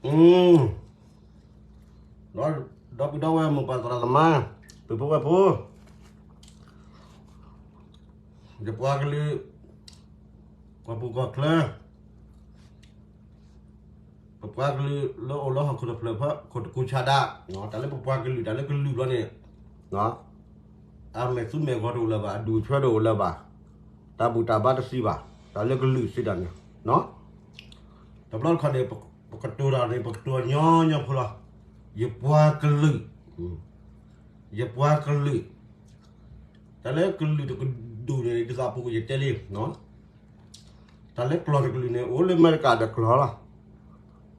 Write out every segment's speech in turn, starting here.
ဒီပုၢ်ဒီဝဲၢ်မိၢ်ပၢ်သရၣ်သမါ, ပုၢ်ဖိဝဲၢ်ဖိ, ယပှၤကလုာ်, ပှၤပူၤကီၢ်ချၢ, ပပှၤကလုာ်လၢအိၣ်လၢဟီၣ်ခိၣ်တဖျၢၣ်ဖၢခိၣ်တကူဆးဒး, တၢ်လၢပပှၤကလုာ် တၢ်လၢကလုာ်ဘျီန့ၣ်, အမဲာ်သူမဲာ်ဂီၤတအိၣ်လၢၤဘၣ်, အဒူၣ်အဆၢတအိၣ်လၢၤဘၣ်, တၢ်ဘူၣ်တၢ်ဘါတသံဘၣ်, တၢ်လၢကလုာ်စံးတၢ်န့ၣ်, တဘျီတခီၣ်န့ၣ်, ပကတိၤတၢ်န့ၣ် ပကတိၤညီညီဖိလီၤ, ယပှၤကလုာ်, ယပှၤကလုာ်, တၢ်လၢကလုာ်တကဒူၣ်န့ၣ် ဒ်သိးအပူၤကွံာ်ယတဲလံ, တၢ်လၢကျီၢ်တကလုာ်န့ၣ် အိၣ်လၢအမဲရကၤဒီးကျီၢ်လီၤ,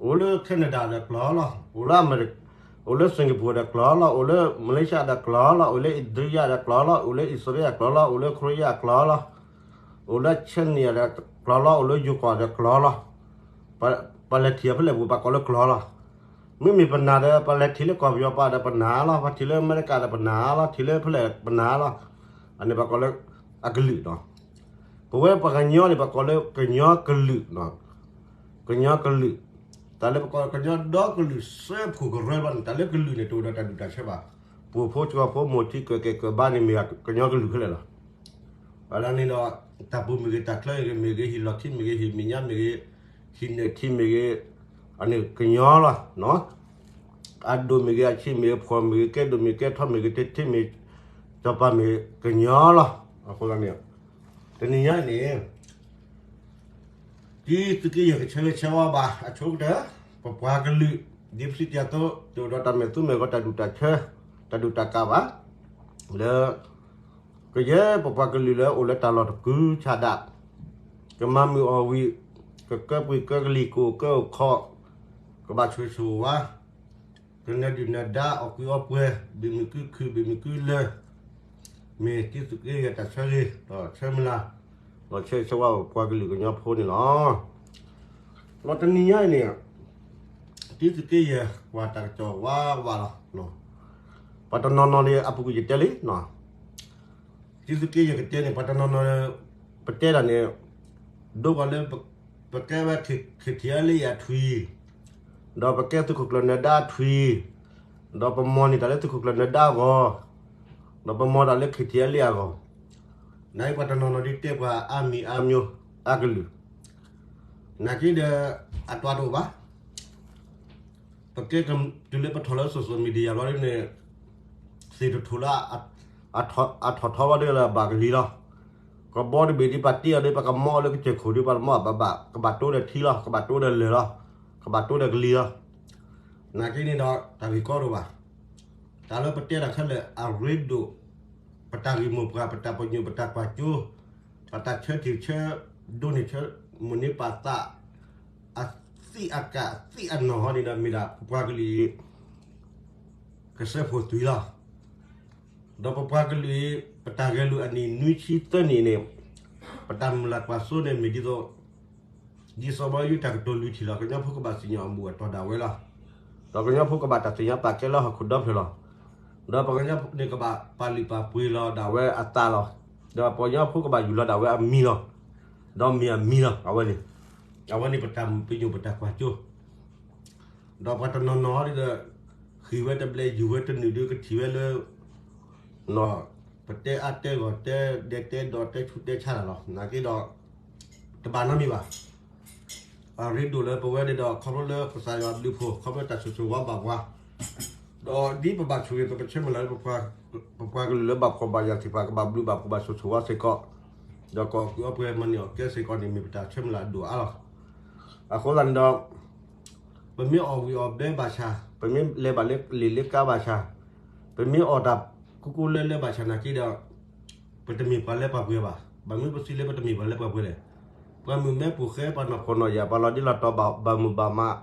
အိၣ်လၢ Canada ဒီးကျီၢ်လီၤ, အိၣ်လၢအမဲရ, အိၣ်လၢ Singapore ဒီးကျီၢ်လီၤ, အိၣ်လၢ Malaysia ဒီးကျီၢ်လီၤ, အိၣ်လၢ India ဒီးကျီၢ်လီၤ, အိၣ်လၢ Israel ဒီးကျီၢ်လီၤ, အိၣ်လၢ Korea ကျီၢ်လီၤ, အိၣ်လၢ China ဒီးကျီၢ်လီၤ, အိၣ်လၢ Ukraine ဒီးကျီၢ်လီၤ, ပလဲၤထံၣ်အဖဲလဲၣ်ပူၤ ပကိးလၢကျီၢ်လီၤ, မ့မ့ၢ်ပနၢ်ဒီး ပလဲၤထံၣ်လၢကီၢ်ပယီၤပၤဒီးပနၢ်လီၤ, ပထံၣ်လၢအမဲရကၤဒီးပနၢ်လီၤ, ထံၣ်လၢဖဲလဲၣ်ပနၢ်လီၤ, အန့ၣ်ပကိးလၢအကလုာ်လီၤ, ပဝဲပှၤကညီန့ၣ် ပကိးလၢကညီကလုာ်, ကညီကလုာ်, တၢ်လၢပကိးကညီဒီကလုာ်စၢဖှိၣ်ကရၢဘၣ်န့ၣ် တၢ်လၢကလုာ်န့ၣ် တအိၣ်ဒီးတၢ်ဒူၣ်တၢ်ဆၢဘၣ်, ပှိၢ်ဖိကီၢ်ဖိမိၢ်ထံကၢၢ်ကဲၢ်ကၢၢ်ဘါန့ၣ်မ့ၢ်ကညီကလုာ်ခဲလၢာ်လီၤ, အန့ၣ်ဒီး, တၢ်ပူၤမ့ၢ်ဂ့ၤ တၢ်ချၢမ့ၢ်ဂ့ၤ ဟံၣ်လီၢ်ခံမ့ၢ်ဂ့ၤ ဟံၣ်မဲာ်ညါမ့ၢ်ဂ့ၤ, ဟံၣ်နဲၣ်ထံမ့ၢ်ဂ့ၤ, အန့ၣ်ကညီလီၤ, အဒိၣ်မ့ၢ်ဂ့ၤ အဆံးမ့ၢ်ဂ့ၤ ဖှီၣ်မ့ၢ်ဂ့ၤ ကဲဒိၣ်မ့ၢ်ဂ့ၤ ကဲထီမ့ၢ်ဂ့ၤ တဲထ့မ့ၢ်, စီၤပၤမ့ၢ်ကညီလီၤ, အဃိသတးန့ၣ်, တနံၤညါအံၤန့ၣ် ဒ်သုးက့ယဲၢ်ကဆၢဂ့ၤဆၢဝါဘၣ်အဆိကတၢၢ်, ပပှၤကလုာ်, ဒ်ပစံးတ့ၢ်အသိး တအိၣ်ဒီးတၢ်မဲာ်သူမဲာ်ဂီၤ တၢ်ဒူၣ်တၢ်ဆၢ, တၢ်ဒူၣ်တၢ်ကးဘၣ်, လၢ, ကယဲၢ်ပပှၤကလုာ်လၢအိၣ်လၢတၢ်လီၢ်တကူဆးဒး, ကမၤမုာ်အီၣ်ဝံၤ, ကကၢပှ့ၤကၢကလံၤ ကအိၣ်ကၢအိၣ်ခီ, ကဘၣ်ဆိၣ်ဂ့ၤဆိၣ်ဝါ ကနၢၤဒုၣ်နၢၤဒါ အီၣ်ကုးအီပှဲၤ ဘၣ်မုာ်ကုခုၣ် ဘၣ်မုာ်ကုလၢာ်, မ့ၢ်ဒ်သုးက့ယဲၢ်တၢ်ဆၢဂ့ၤ ဒီးဆၢမုၢ်လၢ်, ဒီးဆၢဂ့ၤဆၢဝါပပှၤကလုာ်ကညီဖိန့ၣ်လီၤ. ဒီးတနံၤညါအံၤန့ၣ်, ဒ်သုးက့ယဲၢ်ကွၢ်တၢ်ကစီၣ်ဝးဝးလီၤ. ပှၤတနီၤနီၤန့ၣ် အပူၤကွံာ်ယတဲလံ ဒ်သုးက့ယဲၢ်ကတဲန့ၣ် ပှၤတနီၤနီၤ, ပတဲတၢ်န့ၣ်, ဒိပှၤလၢ, ပကဲဝဲ ခ့ထံအလ့အထွံၣ်, ဒီးပကဲသုးခိၣ်ကျၢၢ်နၢၤဒါထွံၣ်, ဒီးပမီၢ်န့ၢ်တၢ်လၢသုးခိၣ်ကျၢၢ်နၢၤဒါအဂီၢ်, ဒီးပမီၢ်တၢ်လၢ ခ့ထံအလ့အဂီၢ်, နာ်က့ပှၤတနီၤနီၤဒ်တဲပှၤအါမံၤအါမံၤအါကလုာ်, နာ်က့ဒီး, အတၢ်တအိၣ်ဘၣ် ပကဲတုၤလၢပထီၣ်လၢ social media ဘျီဒ်န့ၣ်, သ့ၣ်တထူၣ်လၢ, အထီၣ်ထီဘျီဒ်လၢအဘၣ်ကလံၤလီၤ. ကဘီတဘ့ၣ်ဒ်ပှၤတ့အီၤဒ် ပှၤကမီအီၤလၢကစၢၢ်ခိၣ်ဒ် ပှၤတမီအဘၣ်ဘၣ် ကဘၣ်တိဒီးထံလီၤ ကဘၣ်တိဒီးလၢၢ်လီၤ, ကဘၣ်တိဒီးကလံၤလီၤ. နာ်က့န့ၣ်ဒီး တၢ်ဂ့ၢ်ကီတအိၣ်ဘၣ်. တၢ်လၢပတဲတၢ်ခဲလၢာ်အရ့ဒိၣ်, ပတၢ်ဂ့ၢ်မိၢ်ပှၢ် ပတၢ်ပညိၣ် ပတၢ်ကွၢ်စိ, ပတၢ်ဆၢထံၣ်ဆၢဒိးန့ၢ်ဆၢမိၣ်န့ၢ်ပာ်သး, အသံၣ်အကၣ်သံၣ်အနီၢ်ဟီန့ၣ်ဒီး မ့ၢ်ဒၣ်ပပှၤကလုာ်အံၤ ကစၢၢ်ဖှိၣ်သွံၣ်လီၤ. ဒီးပပှၤကလုာ်အံၤ ပတၢ်ဂဲၤလိာ်အနံၣ်နွံဆံသၢနံၣ်န့ၣ်, ပတၢ်မုၢ်လၢ်ကွၢ်စိန့ၣ်မ့ၢ်ဒ်သိး, ဒ်စီၤဘီယူၤတၢ်ကတိၤလွံၢ်ထံၣ်လီၤ. ကညီဖိကဘၣ်စံၣ်ညီၣ်အမူးအတီၢ်ဒၣ်ဝဲလီၤ. ဒီးကညီဖိကဘၣ်တၢ်သ့ၣ်ညါပာ်ကဲလၢဟီၣ်ခိၣ်ဒီဖျၢၣ်လီၤ. ဒီးပှၤကညီန့ၣ်ကဘၣ်ပာ်လုၢ်ပာ်ပှ့ၤလီၤဒၣ်ဝဲအသးလီၤ. ဒီးပှၤကညီဖိကဘၣ်ယူၢ်လီၤဒၣ်ဝဲအမံၤလီၤ. ဒီးမ့ၢ်အမံၤလီၤ အဝဲန့ၣ်, အဝဲန့ၣ်ပတၢ်ပညိၣ်ပတၢ်ကွၢ်စိ ဒီးပှၤတနီၤနီၤဒ်ဒီး, ဃ့ၢ်ဝဲတဘျဲၣ် ယူၢ်ဝဲတနုာ်ဒီး ကထံၣ်ဝဲလၢ, ပတဲအါတဲဂီၢ် တဲဒဲတဲဒီး တဲဆူးတဲဆါတၢ်လီၤ. နာ်က့ဒီး, တဘၣ်နီတမံၤဘၣ်. အရ့ဒိၣ်လၢပဝဲန့ၣ်ဒီး ခီဖျိလၢကစၢ်ယွၤအဘျုးအဖှိၣ် ခီဖျိတၢ်ဆိၣ်ဆိၣ်ဝါဘၣ်ပှၤ, ဒီးဒ်ပဘၣ်ဆိၣ်ဂ့ၤ ပကဆၢမုၢ်လၢ်လၢ ပပှၤကလုာ်လၢဘၣ်ဖှီၣ်ဘၣ်ယာ်သ့ၣ်တဖၣ် ကဘၣ်ဘျုးဘၣ်ဖှိၣ်ဘၣ်ဆိၣ်ဆိၣ်ဝါစ့ၢ်ကီး, ဒီးကအီၣ်ကုးအီပှဲၤမၤန့ၢ်အီၣ်ကဲစ့ၢ်ကီးန့ၣ် မ့ၢ်ပတၢ်ဆၢမုၢ်လၢ်အဒိၣ်အါလီၤ. အဃိသတးန့ၣ်ဒီး, ပမ့ၢ်အီၣ်ဝံၤအီၣ်ဘဲဘၣ်ဆၣ်, ပမ့ၢ်လဲၤဘၣ်လၢလ့ၣ်လၢကါဘၣ်ဆၣ်, ပမ့ၢ်အီၣ်တၢ်ကူကူလၢလၢဘၣ်ဆၣ်နာ်က့ဒီး, ပတမ့ၢ်ပှၤလၢပှၤပှဲၤဘၣ်. ဘၣ်မနုၤပစံးလၢပတမ့ၢ်ပှၤလၢပှၤပှဲၤလဲၣ်. ပှၤမုၣ်မဲပိာ်ဃဲ ပှၤနီၢ်ဖှီၣ်နီၢ်ယာ် ပှၤလီၤဒ့လီၤတီၤ ဘၣ်မုာ်ဘၣ်မး,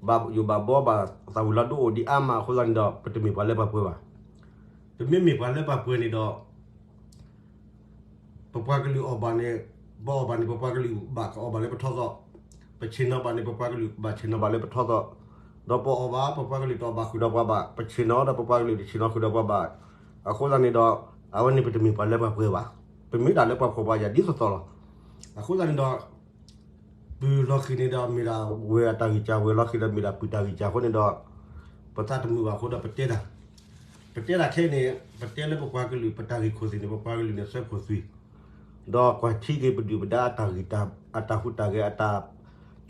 ဘၣ်ယိၣ်ဘၣ်ဘီ ဘၣ်သးဝံၤလီၤဒိအိၣ်ဒံးအါမးအဃိသတးန့ၣ်ဒီး ပတမ့ၢ်ပှၤလၢပှၤပှဲၤဘၣ်. ပမ့မ့ၢ်ပှၤလၢပှၤပှဲၤန့ၣ်ဒီး ပပှၤကလုာ်အီၣ်ဘၣ်န့ၣ်, ပအီၣ်ဘၣ်န့ၣ် ပပှၤကလုာ်ဘၣ်ကအီၣ်ဘၣ်လၢပထီၣ်သီ, ပဆ့ၣ်နီၤဘၣ်န့ၣ် ပပှၤကလုာ်ဘၣ်ဆ့ၣ်နီၤဘၣ်လၢပထီၣ်သီ, ဒီးပအီၣ်ဘၣ် ပပှၤကလုာ်တအီၣ်ဘၣ်ဃုာ်ဒီးပှၤဘၣ်, ပဆ့ၣ်နီၤဒီးပပှၤကလုာ်တဆ့ၣ်နီၤဃုာ်ဒီးပှၤဘၣ်. အဃိသတးန့ၣ်ဒီး အဝဲန့ၣ်ပတမ့ၢ်ပှၤလၢပှၤပှဲၤဘၣ်. ပမ့ၢ်ဒၣ်လၢပှၤဖှီၣ်ပှၤယာ်ဒ်သိးသိးလီၤ. အဃိသတးန့ၣ်ဒီး ပုၢ်လီၢ်ဃံၤန့ၣ်ဒီးမ့ၢ်ဒၣ်ဝဲၢ်အတၢ်ဂံၢ်စၢ်, ဝဲၢ်လီၢ်ဃံၤဒီးမ့ၢ်ဒၣ်ပုၢ်တၢ်ဂံၢ်စၢ်အဃိန့ၣ်ဒီး ပသးတမုာ်ဘၣ်အဃိဒီးပတဲတၢ်, ပတဲတၢ်ခဲအံၤန့ၣ် ပတဲလၢပပှၤကလုာ် ပတၢ်ဂ့ၢ်ခိၣ်သ့ၣ်န့ၣ် ပပှၤကလုာ်န့ၣ် ဆၢခိၣ်သွံၣ်, ဒီးကွၢ်ထံက့ၤပဒုၣ်ပဒါအတၢ်ဂံၢ် အတၢ်ဟူးတၢ်ဂဲၤ အတၢ်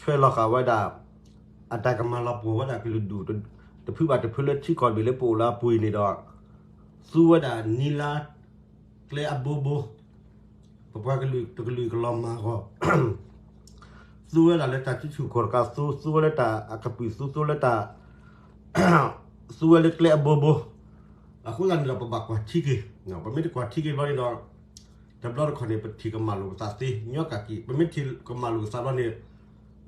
ဆွဲလီၤဃာ်ဝဲဒၣ် အတၢ်ကမၤလီၤပှီၢ်ဝဲဒၣ်ကလုာ်ဒူၣ် တဖုဘၣ်တဖုလၢထံကီၢ်တဘ့ၣ်လၢပအိၣ်လၢအပူၤအံၤန့ၣ်ဒီး သူဝဲဒၣ်နံၤလါ ကျဲအဘိဘိ, ပပှၤကလုာ်တကလုာ်ကလီၤမၢ်အဂီၢ် သူဝဲဒၣ်လၢတၢ်စုဆူၣ်ခီၣ်တကးသူ, သူဝဲလၢတၢ်အကပုာ်သူ, သူလၢတၢ် သူဝဲလၢကျဲအဘိဘိ, အဃိသတးန့ၣ်ဒီးပဘၣ်ကွၢ်ထံက့ၤ, ပမ့ၢ်တကွၢ်ထံက့ၤဘျီန့ၣ်ဒီး တဘျီတခီၣ်န့ၣ် ပထံၣ်ကမၣ်လိာ်ပသးသ့ ညီကၣ်က့ၤ, ပမ့ၢ်ထံၣ်ကမၣ်လိာ်ပသးဘျီန့ၣ်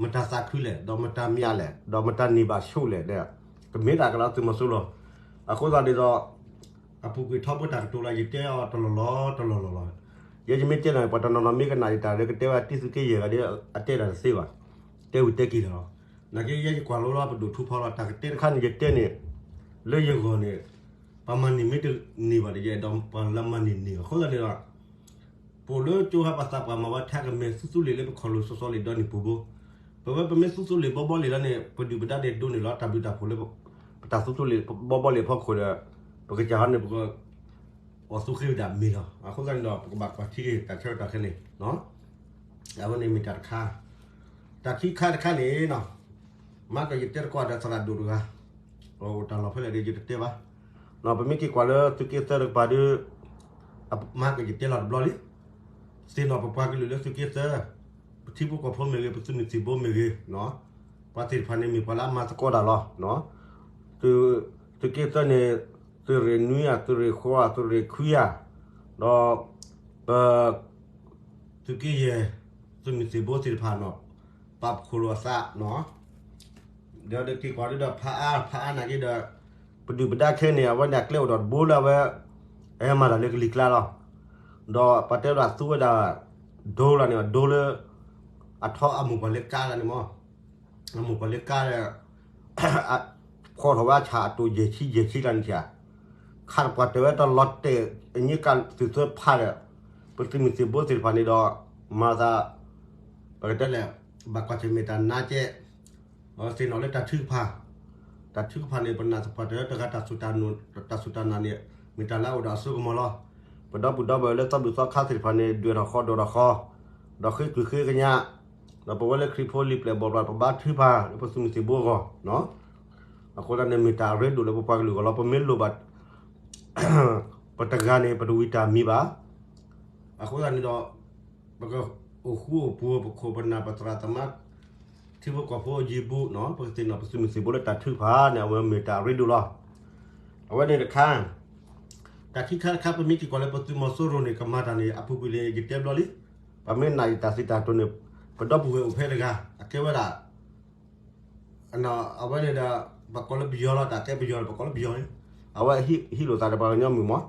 မတၤသးခုလဲၣ်, ဒီးမတၤမံၤလဲၣ်, ဒီးမတၤန့ၢ်ဘၣ်ဆိလဲၣ်, ကမ့ၢ်တၢ်ကလီသုးမီၤစိရိၤ, အဃိသတးန့ၣ်ဒီး အပူၤကွံာ်ထီဘိတၢ်ကတိၤလၢယတဲအီၤတလီၢ်လီၢ်တလီၢ်လီၢ်လီၢ်, ယဲယမ့ၢ်တဲန့ၣ် ပှၤတနီၤနီၤမ့ၢ်ကနၣ်ယတၢ်ဒီးကတဲဝဲတံၤသုးက့ယဲၢ်ဂၤဒီး အတဲတၢ်တသ့ဘၣ်, တဲဝံၤတဲက့ၤလီၤ, နာ်က့ယဲယကွၢ်လိလီၤပဒိၣ်ထူဖီလီၤ တၢ်ကတဲတခါန့ၣ် ယတဲန့ၣ် လၢယဂီၢ်န့ၣ် ပှၤမၤန့ၢ်မ့ၢ်တန့ၢ်ဘၣ်ဒီး ယအဲၣ်ဒိးပှၤလၢမၤန့ၢ်န့ၢ်အဃိသတးန့ၣ်ဒီး ပအိၣ်လၢကၠိဟါပှၤသးပှၢ်မၤဝဲထဲကမဲာ်သူသူလ့ၤလၢပခီၣ်လိာ်စီစီလ့ၤဒီနံၣ်ပူၤဘိ, ပဝဲပမ့ၢ်သူသူလ့ၤဘီဘီလ့ၤလီၤန့ၣ် ပဒုၣ်ပဒါန့ၣ်ဒိးန့ၢ်လီၤတၢ်ဘျုးတၢ်ဖှိၣ်လၢ ပတၢ်သူသူလ့ၤဘီဘီလ့ၤအဖီခိၣ်ဒီး ပကစၢ်ဟီန့ၣ် ပက အီၣ်သူဃ့ဝဲဒၣ်မ့ၤလီၤ. အဃိသတးန့ၣ်ဒီး ပကဘၣ်ကွၢ်ထံက့ၤတၢ်ဆၢကတီၢ်ခဲအံၤန့ၣ် အဝဲန့ၣ်မ့ၢ်တၢ်တခါ, တၢ်ခံခါတခါန့ၣ် မၤကယတဲသကိးဒီးသရၣ်ဒိၣ်တဂၤ, အိၣ်တၢ်လီၢ်ဖဲလဲၣ်ဒီးယတတဲဘၣ်, ပမ့ၢ်က့ၤကွၢ်လၢသုးက့သၢတကပၤဒီး မၤကယတဲလီၤတဘျီလံ, သ့ၣ်နီၣ်ပပှၤကလုာ်လၢသုးက့သၢ, ပထံဖိကီၢ်ဖိမ့ၢ်ဂ့ၤ ပသုးမုၢ်သံၣ်ဘိမ့ၢ်ဂ့ၤ, ပှၤသ့ၣ်တဖၣ်န့ၣ်မ့ၢ်ပှၤလၢအမၤသကိးတၢ်လီၤ. သုးက့သၢန့ၣ် သုးရ့ၣ်နွံဧါ, သုးရ့ၣ်ဃိးဧါ, သုးရ့ၣ်ခွံဧါ, ဒီး ပ သုးက့ယဲၢ် သုးမုၢ်သံၣ်ဘိသ့ၣ်တဖၣ်နီၤ ပာ်ဖှိၣ်လိာ်အသးနီၤ, ဒီးက့ၤကွၢ်ဒ်ဒီးဖးအါ ဖးအါနာ်က့ဒီး ပဒုၣ်ပဒါခဲန့ၣ် အဝဲန့ၣ်အကျဲအိၣ်ဒီးတဘိလၢအဝဲ အဟဲမၤတၢ်လၢကလံၤကျါလီၤ. ဒီးပှၤတဲဝဲဒၣ်သူဝဲဒၣ် ဒိလီၤန့ၣ် ဒိလၢ အထီအမိၢ်ပှၢ်လၢကါလီၤန့ၣ်မး အမိၢ်ပှၢ်လၢကါဒီး ဖီထီၣ်ဝဲအဆၣ်အတိၢ်ယဲၢ်ဆံယဲၢ်ဆံလီၤန့ၣ်ဧါ, ခးတပှၢ်တၢၢ်ဝဲတၢ်လီၤတဲာ် အညိကၣ်သုးသၢဖးဒီး ပသုးမုၢ်သံၣ်ဘိသ့ၣ်တဖၣ်န့ၣ်ဒီး မၤသး ပကတဲလဲၣ် ဘၣ်ကွၢ်ဆၢၣ်မဲာ်တၢ်နါကဲ သ့ၣ်နီၣ်လၢတၢ်ထုကဖၣ်, တၢ်ထုကဖၣ်န့ၣ် ပနာ်သပှၢ်တၢၢ်တဂၤ တၢ်စူၢ်တၢ်နာ်န့ၣ် မ့ၢ်တၢ်လၢအအိၣ်ဒီးအစိကမီၤလီၤ. ပဒီပုၢ်ဒီဝဲၢ်လၢသီဘူၣ်သီခါသ့ၣ်တဖၣ်န့ၣ် ဒွဲၣ်ထီၣ်ဃီဒိၣ်ထီၣ်ဃီ, ဒီးဃ့ကုၢ်ဃ့ကညး, ဒီးပဝဲလၢခရံာ်ဖိလံာ်ပျဲၢ်ဘီၣ်ဘျီ ပဘါထုကဖၣ်လၢပသုးမုၢ်သံၣ်ဘိအဂီၢ်, အဃိသတးန့ၣ်မ့ၢ်တၢ်အရ့ဒိၣ်လၢပပှၤကလုာ်အဂီၢ်လီၤ. ပမ့ၢ်လိၣ်ဘၣ် ပတဂၤန့ၣ် ပတဝံၤတၢ်မံၤဘၣ်. အဃိသတးန့ၣ်ဒီး ပကအိၣ်ဃူအိၣ်ဖိး ပခိၣ်ပနၢ်ပသရၣ်သမါ ထံဖိကီၢ်ဖိအယံၤဘူး ပကသ့ၣ်နီၣ်ပသုးမုၢ်သံၣ်ဘိလၢတၢ်ထုကဖၣ်န့ၣ် အဝဲမ့ၢ်တၢ်အရ့ဒိၣ်လီၤ. အဝဲန့ၣ်တခါ, တၢ်ခံခါတခါ ပမ့ၢ်က့ၤကွၢ်လၢပသုးမီၤစိရိၤန့ၣ် ကမၤတၢ်န့ၣ် အပူၤကွံာ်လၢယတဲဘျီလံ. ပမ့ၢ်နာ်ယတၢ်စံးတၢ်ကတိၤန့ၣ် ပဒီပုၢ်ဝဲၢ်အိၣ်ဖဲတဂၤ အကဲဝဲဒၣ် အဝဲန့ၣ်ဒီး ပကိးလၢပယီၤလီၤ တၢ်ကဲပယီၤန့ၣ် ပကိးလၢပယီၤန့ၣ် အဝဲဟံးလိာ်သးဒီးပှၤကညီမုၣ်မး,